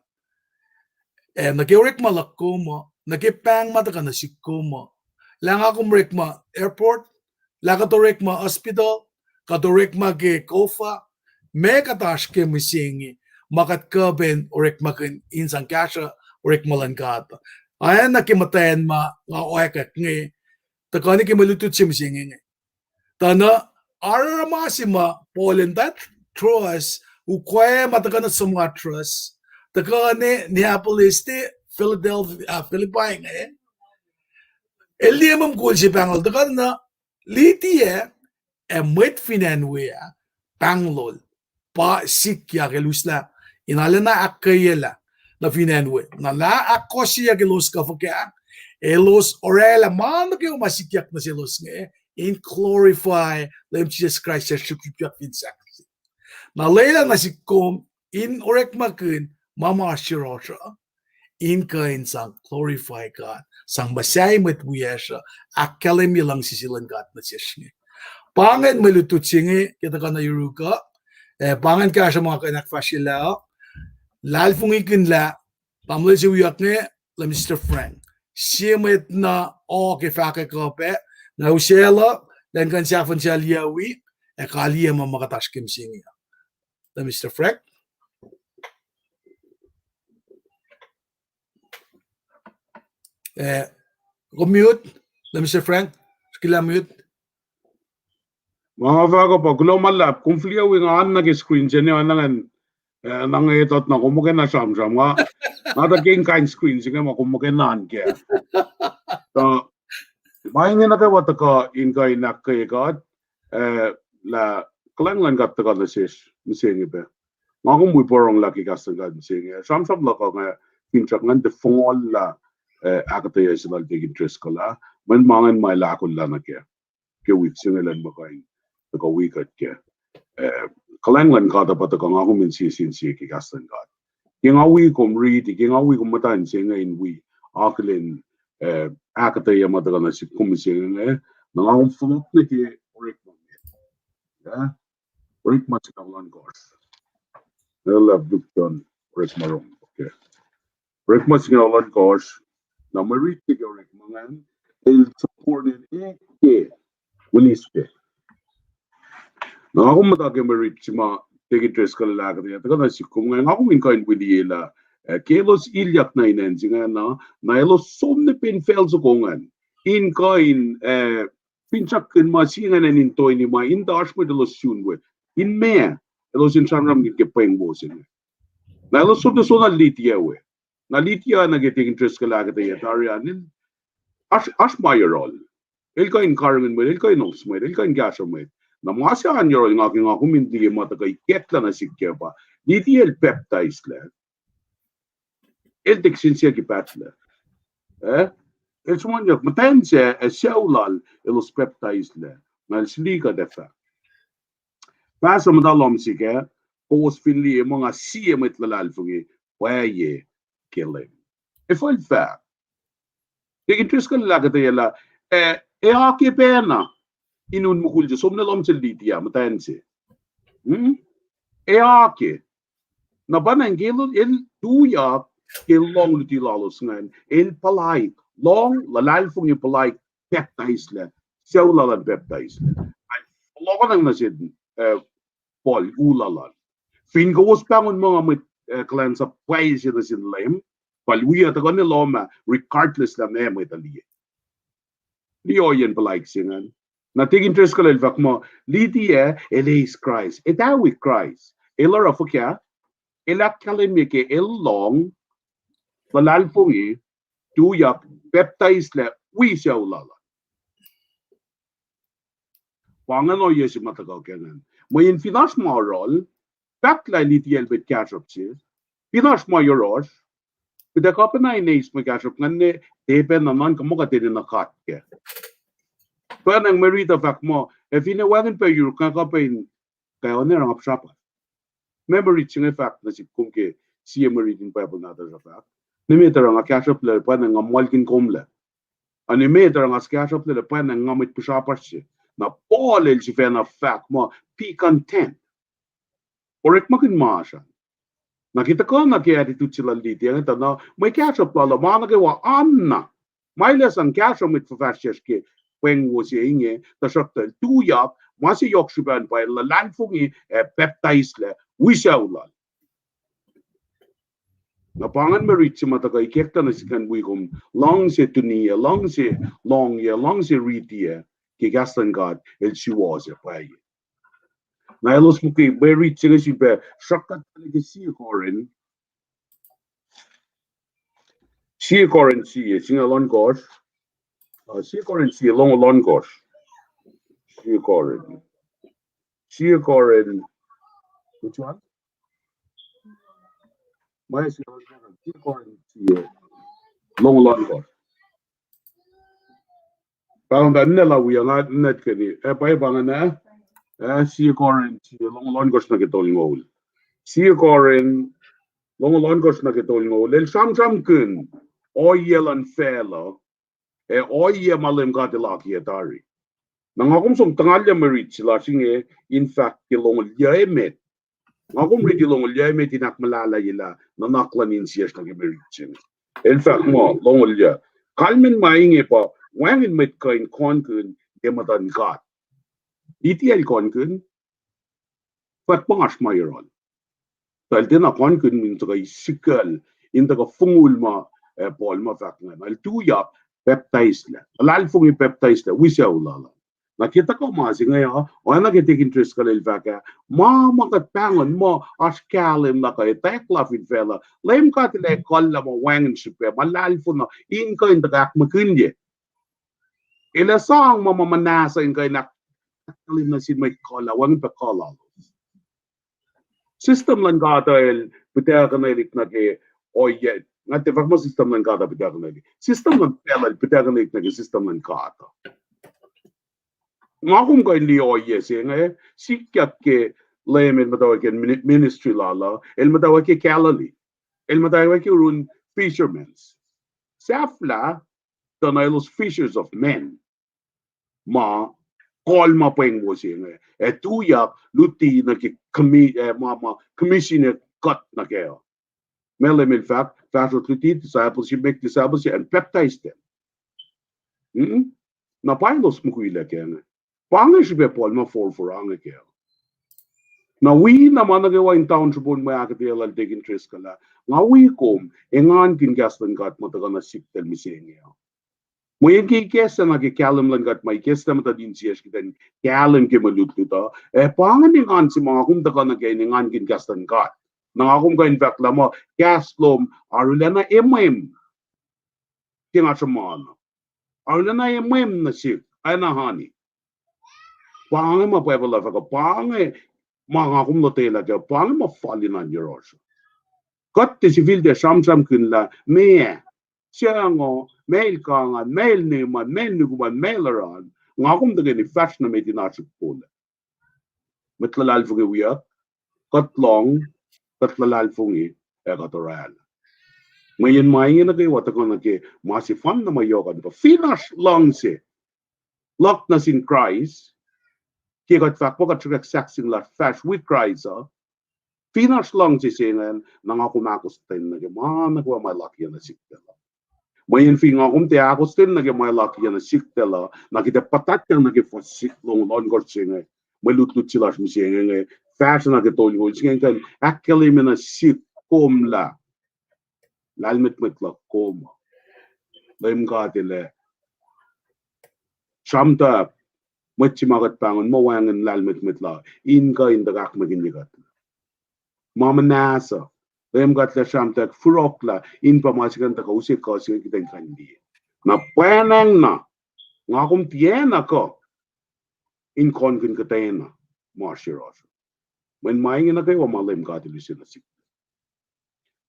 Eh, nuh ke orekma luhk kom uh, nuh ke pahng ma tuhkuh nuh sihk kom uh, lah nga kom orekma airport, lah kuht orekma hospital, kuht orekma ke kofa, meac kuht oasr ke mihsenge, ma kuht kuh pac in orekmakihn in sang kahsruh orekma luhn God. Oacna ke muhtwacn ma nga oakwuck inge, tuhkuh nuh ke mwe lutlut se mihsenge inge. Tuh na, aruruma se ma Paul in that Troas, ukwe ma tuhkuh nuh Samothrace, tuhkuh nuh Neapolis, tuh Philadelphia, ah, Philippi inge. El liye mukul se pahnglol, tuhkuh na Lydia, ac mwet fin acn we ah, pahnglol, pa sikyak, el uslah in arulacna ahkkweyelah nuh fin acn we. Na lah ahkkohsyeyuck elos kuh fuhkah, elos orwaclah ma nuh kwewa ma sikyak nuh selos inge, in glorify Leum Jisus Kraist suc srihpsrihpyak fin sahk. Na lwelah nuh sihk kom in orekmakihn ma ma oasr yohrohsr uh, in kuh in sang glorify God, sang muhsahi mwet wiyacsr uh, ahkkahlwemye luhngse se luhn God nuh sesr inge. Pa ingacn mwe lutlut se inge ke tuhkuh nuh yuruk uh, ac pa ingacn kahsruh ma kuh in ahkfahsryelah uh, luhlahlfongikihn lah tamuhlwel se wiyuck inge, Minister Frank, sie mwet na o ke fahkwack uh pac, na usaclah, lah in kuh in sahfuhn sel yac wi, ac kaliyac ma ma kuht oasr ke mihsenge. Minister Frank? Eh, kom mute, Minister Frank? Skila mute. Ma nga fahk uh pa kuloh ma luhlahp, kom fihliyac wi nga oan nuh ke screen se inge, oacna ngan, eh, na nge etuh na kom muhkwena sramsram, nga, nga tuh ke in kain screen se inge ma kom muhkwena oan kac. Tuh ma inge nuh kwewa tuhkuh in kuh in ahkkweye kuht, eh, lah kuhlwacng luhn God tuhkuh nuh sesr mihsenge pac. Nga kom wi porongo lah ke kahs luhn God mihsenge, sramsram luhk uh nga finsrak ngan tiac fohngohl lah, eh, ahkuhtweyac se lal Deacon Driscoll ah, mweyen ma ingacn ma el ahkolah nuh kac ke wik se inge, elan muh kuh in tuhkuh wi kuht kac. Eh, kuhlwacng luhn God uh pa tuhkuh nga kom in sie sin sie ke kahs luhn God. Ke nga wi kom riti, ke nga wi kom muhtwacn se inge in wi akihlen, eh, ahkuhtweyac ma tuhkuh nuh sihk kom mihsenge, na nga kom fohlohk nuh ke orekma, eh, orekma singucul ohnkohsr. Elah luk John orekma rong, okay. Orekma singucul ohnkohsr, na mwe rit ke orekma ingacn, el support-in ke wilis pac. Na nga kom muhta ke mwe rit se ma Deacon Driscoll el ahkuhtweyac tuhkuh nuh sihk kom ingacn, nga kom in kuh in wi liye lah, eh, ke elos ilyak nuh in acn se ingacn, na elos som nuh fin facl soko ingacn in kuh in, eh, finsrakkihn ma se ingacn in toeni ma in tuh oasr mwet elos sun we, in meac, Elos in sramsramkihn ke pweng wo se inge. Na elos som nuh sona Lydia we. Na Lydia nuh ke Deacon Driscoll ahkuhtweyac tari an, el oasr, oasr ma yohrohl. El kuh in karihngihn mwet, el kuh in ohs mwet, el kuh in kahsruh mwet. Na ma se an yohrohl nga ke nga kom in liye ma tuhkuh ikacklah nuh sihk kac pa Lydia el pacptaislac. El tiac kihsen siyuck ke pahtlac. Eh? El sruhmuhnyuck muhtwacn se ac sucu lal elos pacptaislac. Na el suli kuht ac fahk, Pahsuh muhta lohm sihk ah, kowos fin liye muh nga sie mwet luhlahlfongi pwacye ke Leum. Efuh el fahk? Deacon Driscoll el ahkuhtweyac lah, eh, ac oakiyac pacna in un mukul se, som nuh lohm sel Lydia, muhtwacn se. Hmm? Ac oakiyac. Na pa ingacn ke el, el tuyak ke lohng luti lalos ingacn, el puhlaik, lohng, luhlahlfongi, puhlaik, pacptaislac, sucu lal an pacptaislac. Ac fohlohkohnacng nuh sin, eh, Paul, u lal an. Fin kowos pahngon muh nga mwet, eh, kuhlwacnsap pwacye se nuh sin Leum, Paul, wi uh tuhkuh nuh lohm ah, regardless lah meac mwet uh liye. Liye ohiyacn puhlaik se ingacn. Na Deacon Driscoll el fahk muh Lydia el eis Kraist, etawi Kraist. El oruh fuhkah? El ahkkahlwemye ke el lohng, luhlahlfongi, tuyak, pacptaislac wi sucu lal an. Pa ingacn ohiyac se ma tuhkuh ke ingacn. Mweyen fin oasr ma yohrohl, fahk lah Lydia el mwet kahsruhp se. Fin oasr ma yohrohsr, kuht ac kuh pacna in eis mwe kahsruhp ingacn, ne tiac pacna nuhnkuh muh kuht enenuh God kac. Pacna mwe riti uh fahk muh, ac finne wacngihn pac yuruk, nga kuh pac in, kuh oacna oruh nga pihsrapasr. Meac mwe riti se inge fahk nuh sihk kom ke sie mwe riti in Bible nahtuhsr uh fahk? Nimet oruh nga kahsruhplac, pacna nga muhlkihn komlac. Ac nimet oruh nga kahsruhplac, pacna nga mwet pihsrapasr se. Na Paul el sifacna fahk muh, be content. Orekmakihn ma oasr an. Na ke tuhkuh na ke attitude se lal Lydia inge, tuh na mwe kahsruhp lal uh ma nuh kwewa anna. Ma el ac sang kahsruh mwet fuhfahsryucsr ke pweng wo se inge, tuhsruhktuh el tuyak, ma se yohk srihpac an pa el luhlahlfongi ac pacptaislac wi sucu lal. Na pa ingacn mwe riti se ma tuhkuh ikacklah nuh sihk an wi kom luhngse tuniyac, luhngse lohngyuc, luhngse ritiyac ke kahs luhn God el suwohs ac pwacye. Na elos muhkwena mwe riti se inge sifilpac sruhkkuht ke sie Korin, sie Korin sie, singucul ohnkohsr, uh, sie Korin sie, longoul ohnkohsr. Sie Korin. Sie Korin. Which one? Ma sie, sie Korin sie, longoul ohnkohsr. Pahngpahng ninac lah wi nga ninac keni. Eh, pwacye pa ingacn, eh? Eh, sie Korin sie, longoul ohnkohsr nuh ke tolngoul. Sie Korin, longoul ohnkohsr nuh ke tolngoul. El sramsramkihn ohiyac luhn facluh, ac ohiyac ma Leum God El akiyac tari. Na nga kom som tuhngalyac mwe riti se lasr inge in fahk ke longoul yuh emet. Nga kom riti longoul yuh emet in ahkmuhlahlahyelah nuhnak luhn insiyacsr nuh ke mwe riti se inge. El fahk muh longoul yuh. Kalmacn ma inge pa wacngihn mwet kuh in kohnkihn ye muhtuhn God. Iti el kohnkihn, fahk pa oasr ma yohrohl. Tuh el tiacna kohnkihn in tuhkuh isikucl, in tuhkuh fongul ma, eh, Paul ma fahk ingacn. El tuyak, pacptaislac. Luhlahlfongi, pacptaislac wi sucu lal an. Na ke tuhkuh ma se inge uh, oacna ke Deacon Driscoll el fahk ah, ma ma kuht pahngon muh oasr kahlwem lah kuh etwacack lah fin facluh, Leum God El ac ekuhllah ma wacngihn srihpac, ma luhlahlfongi, in kuh in tuhkuh ahkmihsrye. El ac sang ma ma muhnahs in kuh in ahk-, ahkkahlwem nuh sin mwet kuh lah wacngihn pac kuh lalos. System luhn God uh el pihtuckuhnelihk nuh ke ohiyac, nga tiac fahk muh system luhn God uh pihtuckuhnelihk. System luhn facluh el pihtuckuhnelihk nuh ke system luhn God uh. Nga kom kuh in liye ohiyac se inge, sikyak ke Leum El muhtwacwacack ke mini-, ministry lal uh, El muhtwacwacack ke Galilee, El muhtwacwacack ke un fishermen. Sahflah, tuh na elos fishers of men. Ma, kol ma pweng wo se inge. Ac tuyak luti nuh ke commi-, eh, ma, ma, commission kuht nuh kac. Ma Leum El fahk, fahsrot luti, discipleship, make discipleship, and baptize them. Hmm? Na pa elos mukwilac kac inge. Pa inge srihpac Paul ma forfor inge kac. Na wi na ma nuh kwewa in town srihpon mwe ahkuhtweyac lal Deacon Driscoll ah, nga wi kom engankihn kahs luhn God ma tuhkuh nuh sihk tuhl mihsenge uh. Mweyen ke ikacslah na ke kahlwem luhn God ma ikacslah muhtuhn insiyacsr kuht in kahlwem ke mwe lutlut uh, ac pa inge engan se ma nga kom tuhkuh nuh ke in engankihn kahs luhn God. Na nga kom kuh in fahk lah muh kahs lom arulacna emwem ke nga sruhmuhn uh. Arulacna emwem nuh sihk, oacna honey. Pa inge ma Bible uh fahk uh, pa inge ma nga kom lotwelah kac, pa inge ma fal in oan yohrohsr. Kuht tiac sifil tiac sramsramkihn lah meac, suc ngo, meac el kangan, meac el neman, meac el nukuman, meac el oran, nga kom tuhkweni fahsr nuh met in oasr ukpola. Mwet luhlahlfongi wiyuck, kuht lohng, kuht luhlahlfongi, ac kuht oraclah. Mweyen ma inge nuh kwewa tuhkuh nuh ke ma sefanna ma yohk an pa fin oasr luhngse luhk nuh sin Kraist, ke kuht fahk pa kuht sruhkwack sahk sing lasr fahsr wi Kraist uh, fin oasr luhngse se ingacn, na nga kom ahkostwen nuh ke ma nuh kwewa ma luhk nuh sihk tuh Mweyen fin nga kom tiac ahkostwen nuh ke ma luhk nuh sihk tuh, na kuht ac puhtatyang nuh ke fuhs sihk longoul ohnkohsr se inge, mwe lutlut se lasr mihsenge inge, fahsr nuh ke tolngoul se inge in kuh in ahkkahlwemye nuh sihk kom lah lahlmwetmwet luhk kom uh, Leum God El ac sramtweack mwet se ma kuht pahngon muh wacngihn lahlmwetmwet la, in kuh in tuhkahkmwekihnye kuht. Ma muhnahs uh, Leum God El ac sramtweack fohlohklah in pa ma se kuh in tuhkuh use kuh se inge kuht in kuh in liye. Na pwacnwacng na, nga kom tiacna kuh in kohnkihn kuhtwena ma oasr yohrohsr. Mweyen ma inge nuh kwewa ma Leum God El use nuh sihk.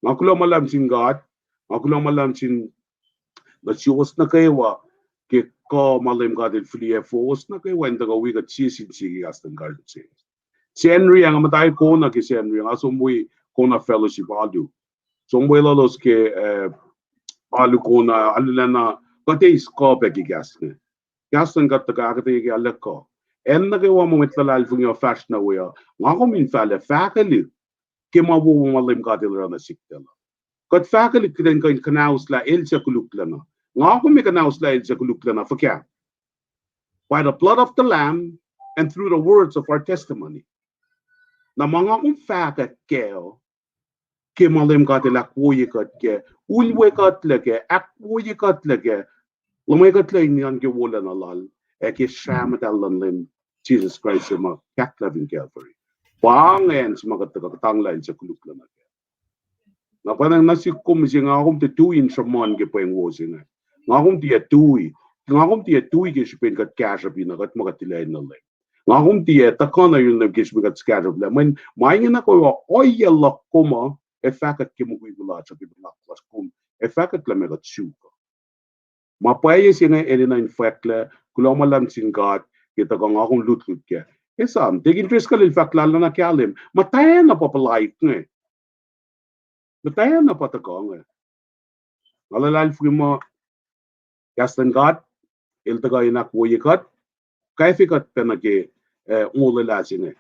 Nga kuloh ma luhlahp sin God, nga kuloh ma luhlahp sin nuh suwos nuh kwewa ke kuh ma Leum God El fihliyac fowos nuh kwewa in tuhkuh wi kuht sie sin sie ke kahs luhn God se. Sacnri ah nga muhta Kona ke Sacnri ah, nga som wi Kona Fellowship alu. Som weluhlos ke, eh, alu Kona, alu lana, kuht eis kuh pac ke kahs inge. Kahs luhn God tuhkuh ahkuhtweyac ke arlac kuh. Acn nuh kwewa ma mwet luhlahlfongi uh fahsr nuh we uh, nga kom in fahlac fahkwelihk ke ma wowo ma Leum God El oruh nuh sihk tuh. Kuht fahkwelihk kuht in kuh in kuhnahoslah el suc koluklacna. Nga kom ac kuhnahoslah el suc koluklacna fuhkah? By the blood of the Lamb and through the words of our testimony. Na ma nga kom fahkwack kac uh, ke ma Leum God El ahkwoye kuht kac, ulwe kuhtlac kac, ahkwoye kuhtlac kac, luhmwe kuhtlac in nuhnkuh ke wolacna Lal, ac ke srah muhtahl luhn Leum Jisus Kraist se ma kahklah fin Calvary. Pa inge acn se ma kuht tuhkuh kuhtanglah el suc koluklacna kac. Na pwacnwacng nuh sihk kom mihsenge, nga kom tiac tui in sruhmuhn ke pweng wo se inge. Nga kom tiac tui. Nga kom tiac tui ke srihpen kuht kahsruhp na kuht ma kuht tilac enenuh Leum. Nga kom tiac tuhkuh nuh yurin Leum ke srihpen kuht kahsruhp lah. Mweyen ma inge nuh kwewa ohiyac luhk kom uh ac fahkwack ke mukwikwi lasr uh, ke puhla lasr kom ac fahkwack lah meac kuht suk uh. Ma pwacye se inge enenuh in fwacklac, kuloh ma luhlahp sin God ke tuhkuh nga kom lutlut kac. Esam, Deacon Driscoll el fahk lah lana kahlwem, muhtwacna pa puhlaik inge. Muhtwacna pa tuhkuh inge. Nga luhlahlfongi muh kahs luhn God el tuhkuh in ahkwoye kuht, kwacfe kuht pacna ke, eh, molwelah se inge.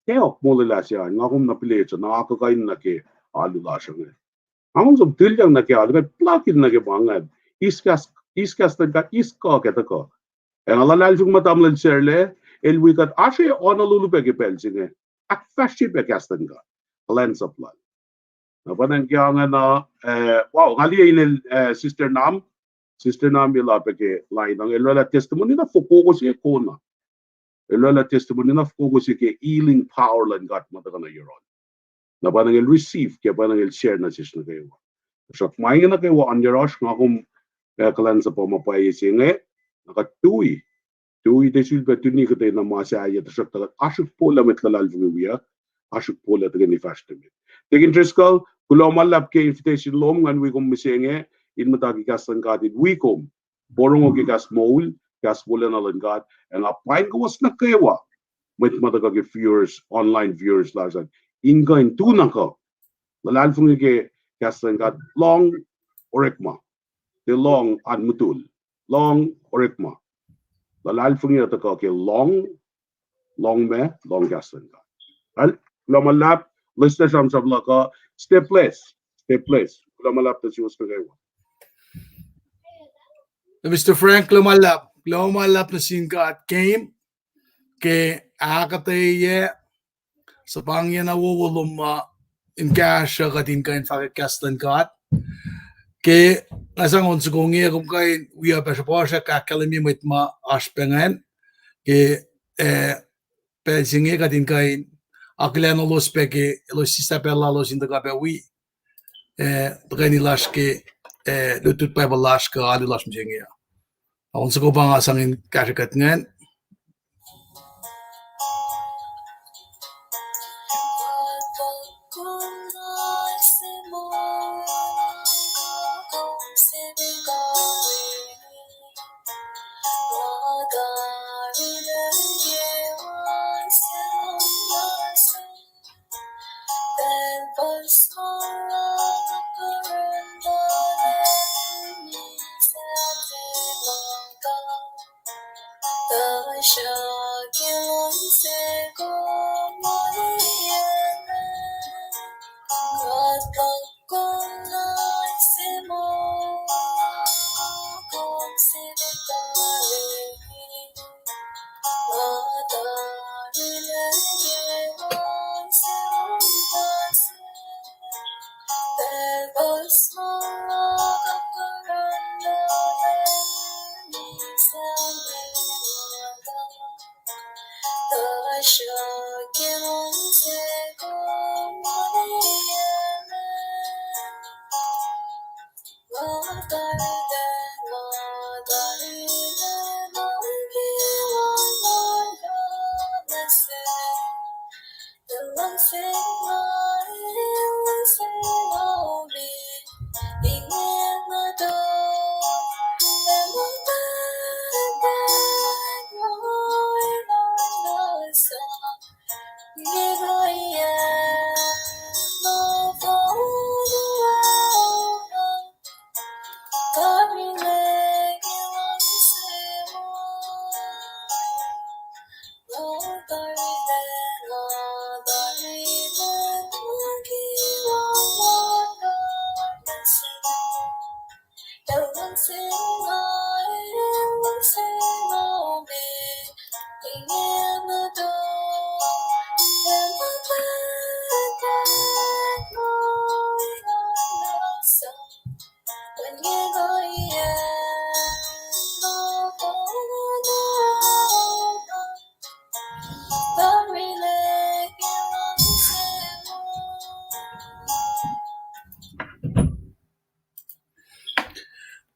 Kweok molwelah se an, nga kom na pihlesruh, na akuhkuhin nuh ke alu lasr inge. Nga kom som tilyang nuh ke alu, kuht plakihn nuh ke ma ingacn, eis kahs luhn God, eis kuh ke tuhkuh. Ac nga luhlahlfongi muh tamuhlwel Sarlac, el wi kuht oasr Honolulu pac ke pacl se inge, ahkfahsrye pac kahs luhn God, kuhlwacnsap lal. Na pwacnwacng ke ingacn, eh, wow, nga liye inel, eh, Sister Nam, Sister Nam el ah pac ke line inge, el orwaclah testimony na fokoko se Kona. El orwaclah testimony na fokoko se ke healing power luhn God ma tuhkuh nuh yohrohl. Na pwacnwacng el receive, ke pwacnwacng el share nuh sesr nuh kwewa. Tuhsruhk ma inge nuh kwewa oan yohrohsr, nga kom, eh, kuhlwacnsap uh ma pwacye se inge, na kuht tui. Tui tiac sulpac tuni kuhtwena ma sahyac, tuhsruhk tuh kuht oasr ukpolah mwet luhlahlfongi wiyuck, oasr ukpolah tuhkweni fahsr nuh met. Deacon Driscoll, kuloh ma luhlahp ke invitation lom ngan wi kom mihsenge, in muhta ke kahs luhn God in wi kom porongo ke kahs moul, kahs wolacna luhn God, ac nga paing kowos nuh kwewa, mwet ma tuhkuh ke viewers, online viewers lasr an, in kuh in tu na kuh luhlahlfongi ke kahs luhn God, lohng orekma. Tiac lohng an mutul. Lohng orekma. Luhlahlfongi uh tuhkuh ke lohng, lohng ma, lohng kahs luhn God. Kuloh ma luhlahp, lista sramsram luhk uh, stay blessed, stay blessed. Kuloh ma luhlahp nuh suwos nuh kwewa. Mister Frank, kuloh ma luhlahp, kuloh ma luhlahp nuh sin God, Kem, ke ahkuhtweyac suhpahngiyacna wowo lom uh in kahsruh kuht in kuh in fahkwack kahs luhn God. Ke nga sang on soko inge, kom kuh in wi pac sruhpuhsr ac ahkkahlwemye mwet ma oasr pac ingacn. Ke, eh, pacl se inge kuht in kuh in akihlen elos pac ke elos sislah pacl lalos in tuhkuh pac wi, eh, tuhkweni lasr ke, eh, lutlut Bible lasr kuh alu lasr mihsenge uh. On soko pa nga sang in kahsrwe kuht ingacn.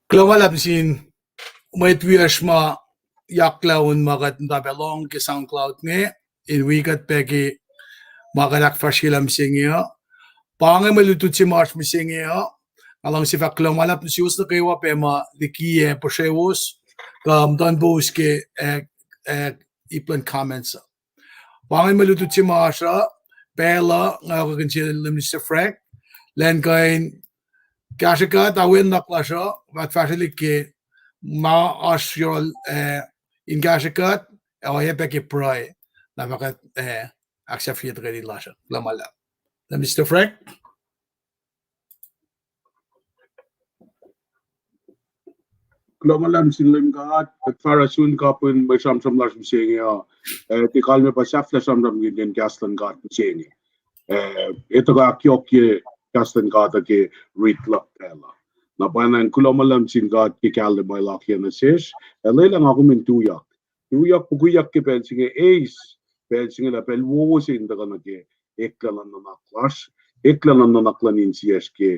Kuloh ma luhlahp nuh sin mwet wiyacsr ma yaklah on ma kuht muhta pac lohng ke SoundCloud inge, in wi kuht pac ke ma kuht ahkfahsryelah mihsenge uh. Pa inge mwe lutlut se ma oasr mihsenge uh. Nga luhngse fahk kuloh ma luhlahp nuh suwos nuh kwewa pac ma liki ac puhsrewos, kuh muhtuhnpowos ke, eh, eh, ip luhn comments uh. Pa inge mwe lutlut se ma oasr uh, pacl uh nga kuh in siyuck Minister Frank, elan kuh in kahsrwe kuht, awennak lasr uh, fahk fahsrwelihk ke ma oasr yohrohl, eh, in kahsrwe kuht, ac oacyacpac ke pruhe, na fah kuht, eh, ahksahfye tuhkweni lasr uh. Kuloh ma luhlahp. Minister Frank? Kuloh ma luhlahp sin Leum God, kuht fahsr sun kapihn mwe sramsram lasr mihsenge uh, eh, tiac kalmac pa sahflah sramsramkihn kahs luhn God mihsenge. Eh, etuh kuh ahkyohkye kahs luhn God uh ke rit luhk pacl uh. Na pwacnwacng kuloh ma luhlahp sin God ke kahlwem ma el akiyac nuh sesr, ac lwelah nga kom in tuyak. Tuyak, pukuyak ke pacl se inge eis, pacl se inge lah pacl wowo se in tuhkuh nuh ke eklac luhn nuhnak lasr, eklac luhn nuhnak luhn insiyacsr ke,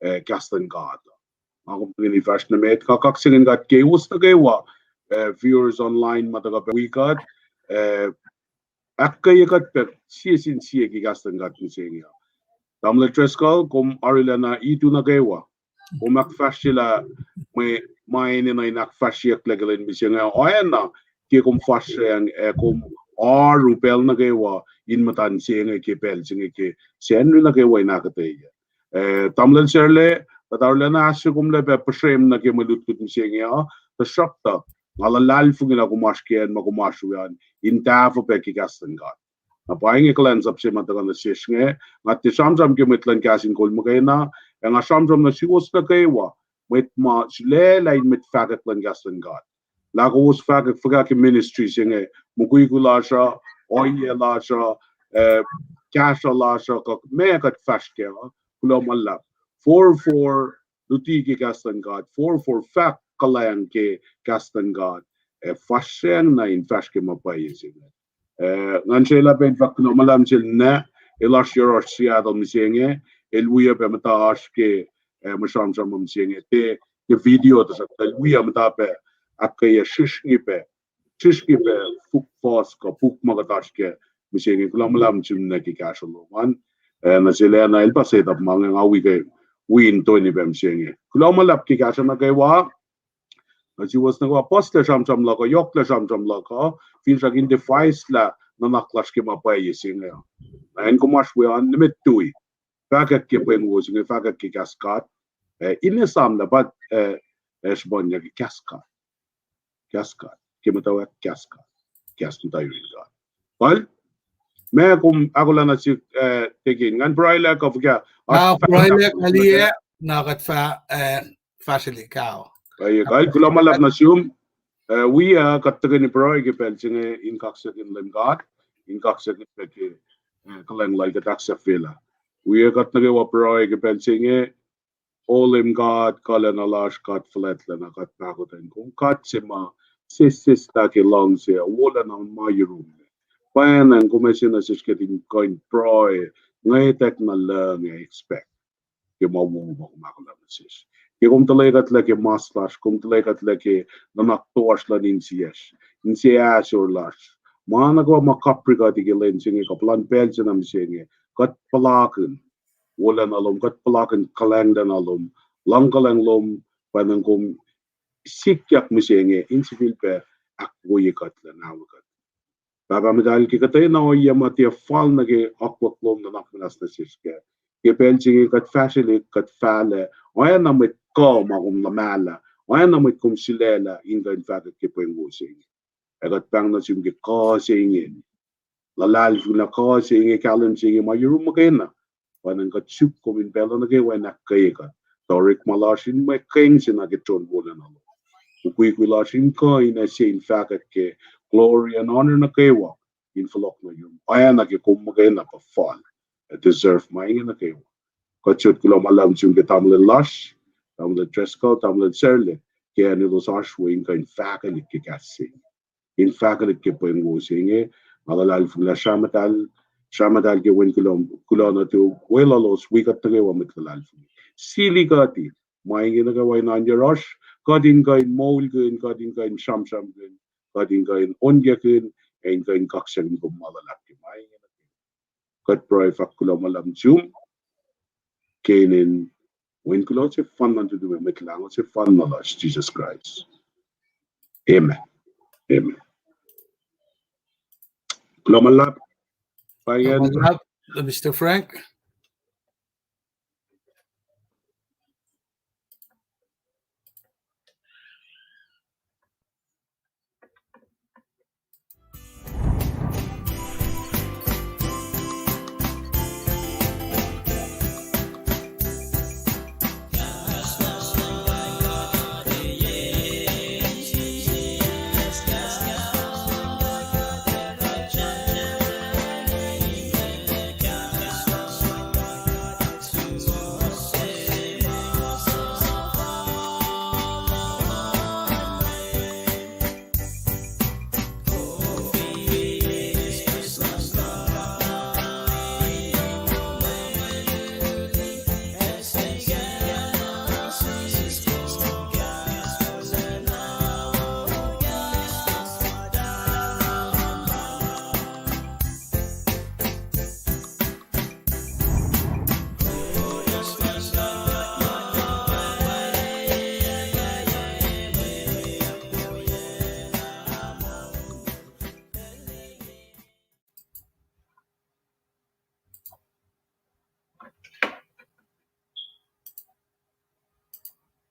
eh, kahs luhn God. Nga kom tuhkweni fahsr nuh met, nga kaksakihn God ke kowos nuh kwewa, eh, viewers online ma tuhkuh pac wi kuht, eh, ahkkweye kuht pac sie sin sie ke kahs luhn God mihsenge uh. Tamuhlwel Driscoll, kom arulacna itu nuh kwewa. Kom ahkfahsryelah mwe ma enenuh in ahkfahsryeyucklac ke lwen mihsenge uh, oacna ke kom fahsryang ac kom oaru pacl nuh kwewa in muhta inse inge ke pacl se inge ke Sacnri nuh kwewa in ahkuhtweyac. Eh, tamuhlwel Serle, kuht arulacna ahkfahsrye kom lah pac puhsrem nuh ke mwe lutlut mihsenge uh, tuhsruhktuh nga luhlahlfongi lah kom oasr ke acn ma kom oasr we an in tahfuh pac ke kahs luhn God. Na pa inge kuhlwacnsap se ma tuhkuh nuh sesr inge, nga tiac sramsram ke mwet luhn Kahs in Kol muhkwena, ac nga sramsram nuh suwos nuh kwewa, mwet ma sulaclah in mwet fahkwack luhn kahs luhn God. Lah kowos fahkwack fuhkah ke ministry se inge, mukwikwi lasr uh, ohiyac lasr uh, eh, kahsruh lasr uh, kuh meac kuht fahsr kac uh, kuloh ma luhlahp. Four four luti ke kahs luhn God, forfor fahk kuhlwacng ke kahs luhn God, ac fahsracng na in fahsr ke ma pwacye se inge. Eh, ngan srelah pac in fahk kuloh ma luhlahp sel ninac, el oasr yohrohsr Seattle mihsenge, el wi pac muhta oasr ke, eh, ma sramsram mihsenge, tiac ke video, tuhsruhktuh el wi muhta pac ahkkweye srihsrngi pac, srihsrngi pac puk fuhs kuh puk ma kuht oasr kac mihsenge. Kuloh ma luhlahp sum nuh ke kahsruh lom an. Eh, nuh sel acn ah el pa set up ma inge, nga wi ke, wi in toeni pac mihsenge. Kuloh ma luhlahp ke kahsruh nuh kwewa. Nuh suwos nuh kwewa, puhslac sramsram luhk uh, yohklac sramsram luhk uh, finsrak in device lah nuhnak lasr ke ma pwacye se inge. Na acn kom oasr we an, nimet tui. Fahkwack ke pweng wo se inge, fahkwack ke kahs God. Eh, in esamlah, but, eh, eh, srihpac ke kahs God. Kahs God. Ke muhtwacwacack kahs God. Kahs muhta yurin God. Kal, ma kom ahkolah nuh sihk, eh, tekin. Ngan pruhelah kuh fuhkah? Ah, pruhelah kuh liye, na kuht fah, eh, fahsrwelihk ah. Kal, kuloh ma luhlahp nuh sum. Eh, wi, eh, kuht tuhkweni pruhe ke pacl se inge in kaksakihn Leum God, in kaksakihn pac ke, eh, kuhlwacng lal kuht ahksahfyelah. Wi, eh, kuht nuh kwewa pruhe ke pacl se inge, O Leum God, kuhlwacna lasr, God fuhlwactlacna, God pahkotwen, kom God se ma sesseslah ke luhngse, wolacna ma yurum. Pwacnwacng kom ase nuh sesr kuht in kuh in pruhe, ngwetack na lucng ac expect ke ma wo ma kom ahkolah nuh sesr. Ke kom tuhlac kuhtlac ke mas lasr, kom tuhlac kuhtlac ke nuhnak toasr luhn insiyacsr, insiyacsr lasr. Ma nuh kwewa ma kaprikuhti ke lwen se inge kuh puhlan pacl se na mihsenge, kuht puhlakihn wolacna lom, kuht puhlakihn kuhlwacng lacna lom, luhngkuhlwacng lom, pwacnwacng kom sikyak mihsenge in sifilpac ahkwoye kuht lah na we kuht. Pahpah muhtahl, ke kuhtwena ohiyac ma tiac fal nuh ke akwuck lom, nuhnak muhnahs nuh sesr kac. Ke pacl se inge kuht fahsrwelihk, kuht fahlac, oacna mwet kuh ma kom luhmahlah, oacna mwet kom sulaclah in kuh in fahkwack ke pweng wo se inge. Ac kuht pahng nuh sum ke kuh se inge, luhlahlfongi lah kuh se inge, kahlwem se inge ma yurum muhkwena. Pwacnwacng kuht suk kom in pacl nuh kwewa in ahkkweye kuht. Tuh orekma lasr in mwe keng se nuh ke tron wolacna lom. Mukwikwi lasr in kuh in ase in fahkwack ke glory and honor nuh kwewa in fohlohk nuh yurum, oacna ke kom muhkwena pa fal ac deserve ma inge nuh kwewa. Kuht sot kuloh ma luhlahp sum ke tamuhlwel lasr, tamuhlwel Driscoll, tamuhlwel Serle, ke acn elos oasr we in kuh in fahkwelihk ke kahs se inge, in fahkwelihk ke pweng wo se inge. Nga luhlahlfongi lah srah muhtahl, srah muhtahl ke wen kuloh, kuloh nuhtum, weluhlos wi kuht nuh kwewa mwet luhlahlfongi. Sili kuht in ma inge nuh kwewa in oan yohrohsr, kuht in kuh in moulkihn, kuht in kuh in sramsramkihn, kuht in kuh in onkakihn, ac in kuh in kaksakihn kom ma luhlahp ke ma inge nuh kwewa. Kuht pruhe fahk kuloh ma luhlahp sum ke inen Wen kuloh sefanna, Nuhtum, Mwet Lahngo sefanna lasr, Jisus Kraist. Amen. Amen. Kuloh ma luhlahp. Kuloh ma luhlahp, Mister Frank.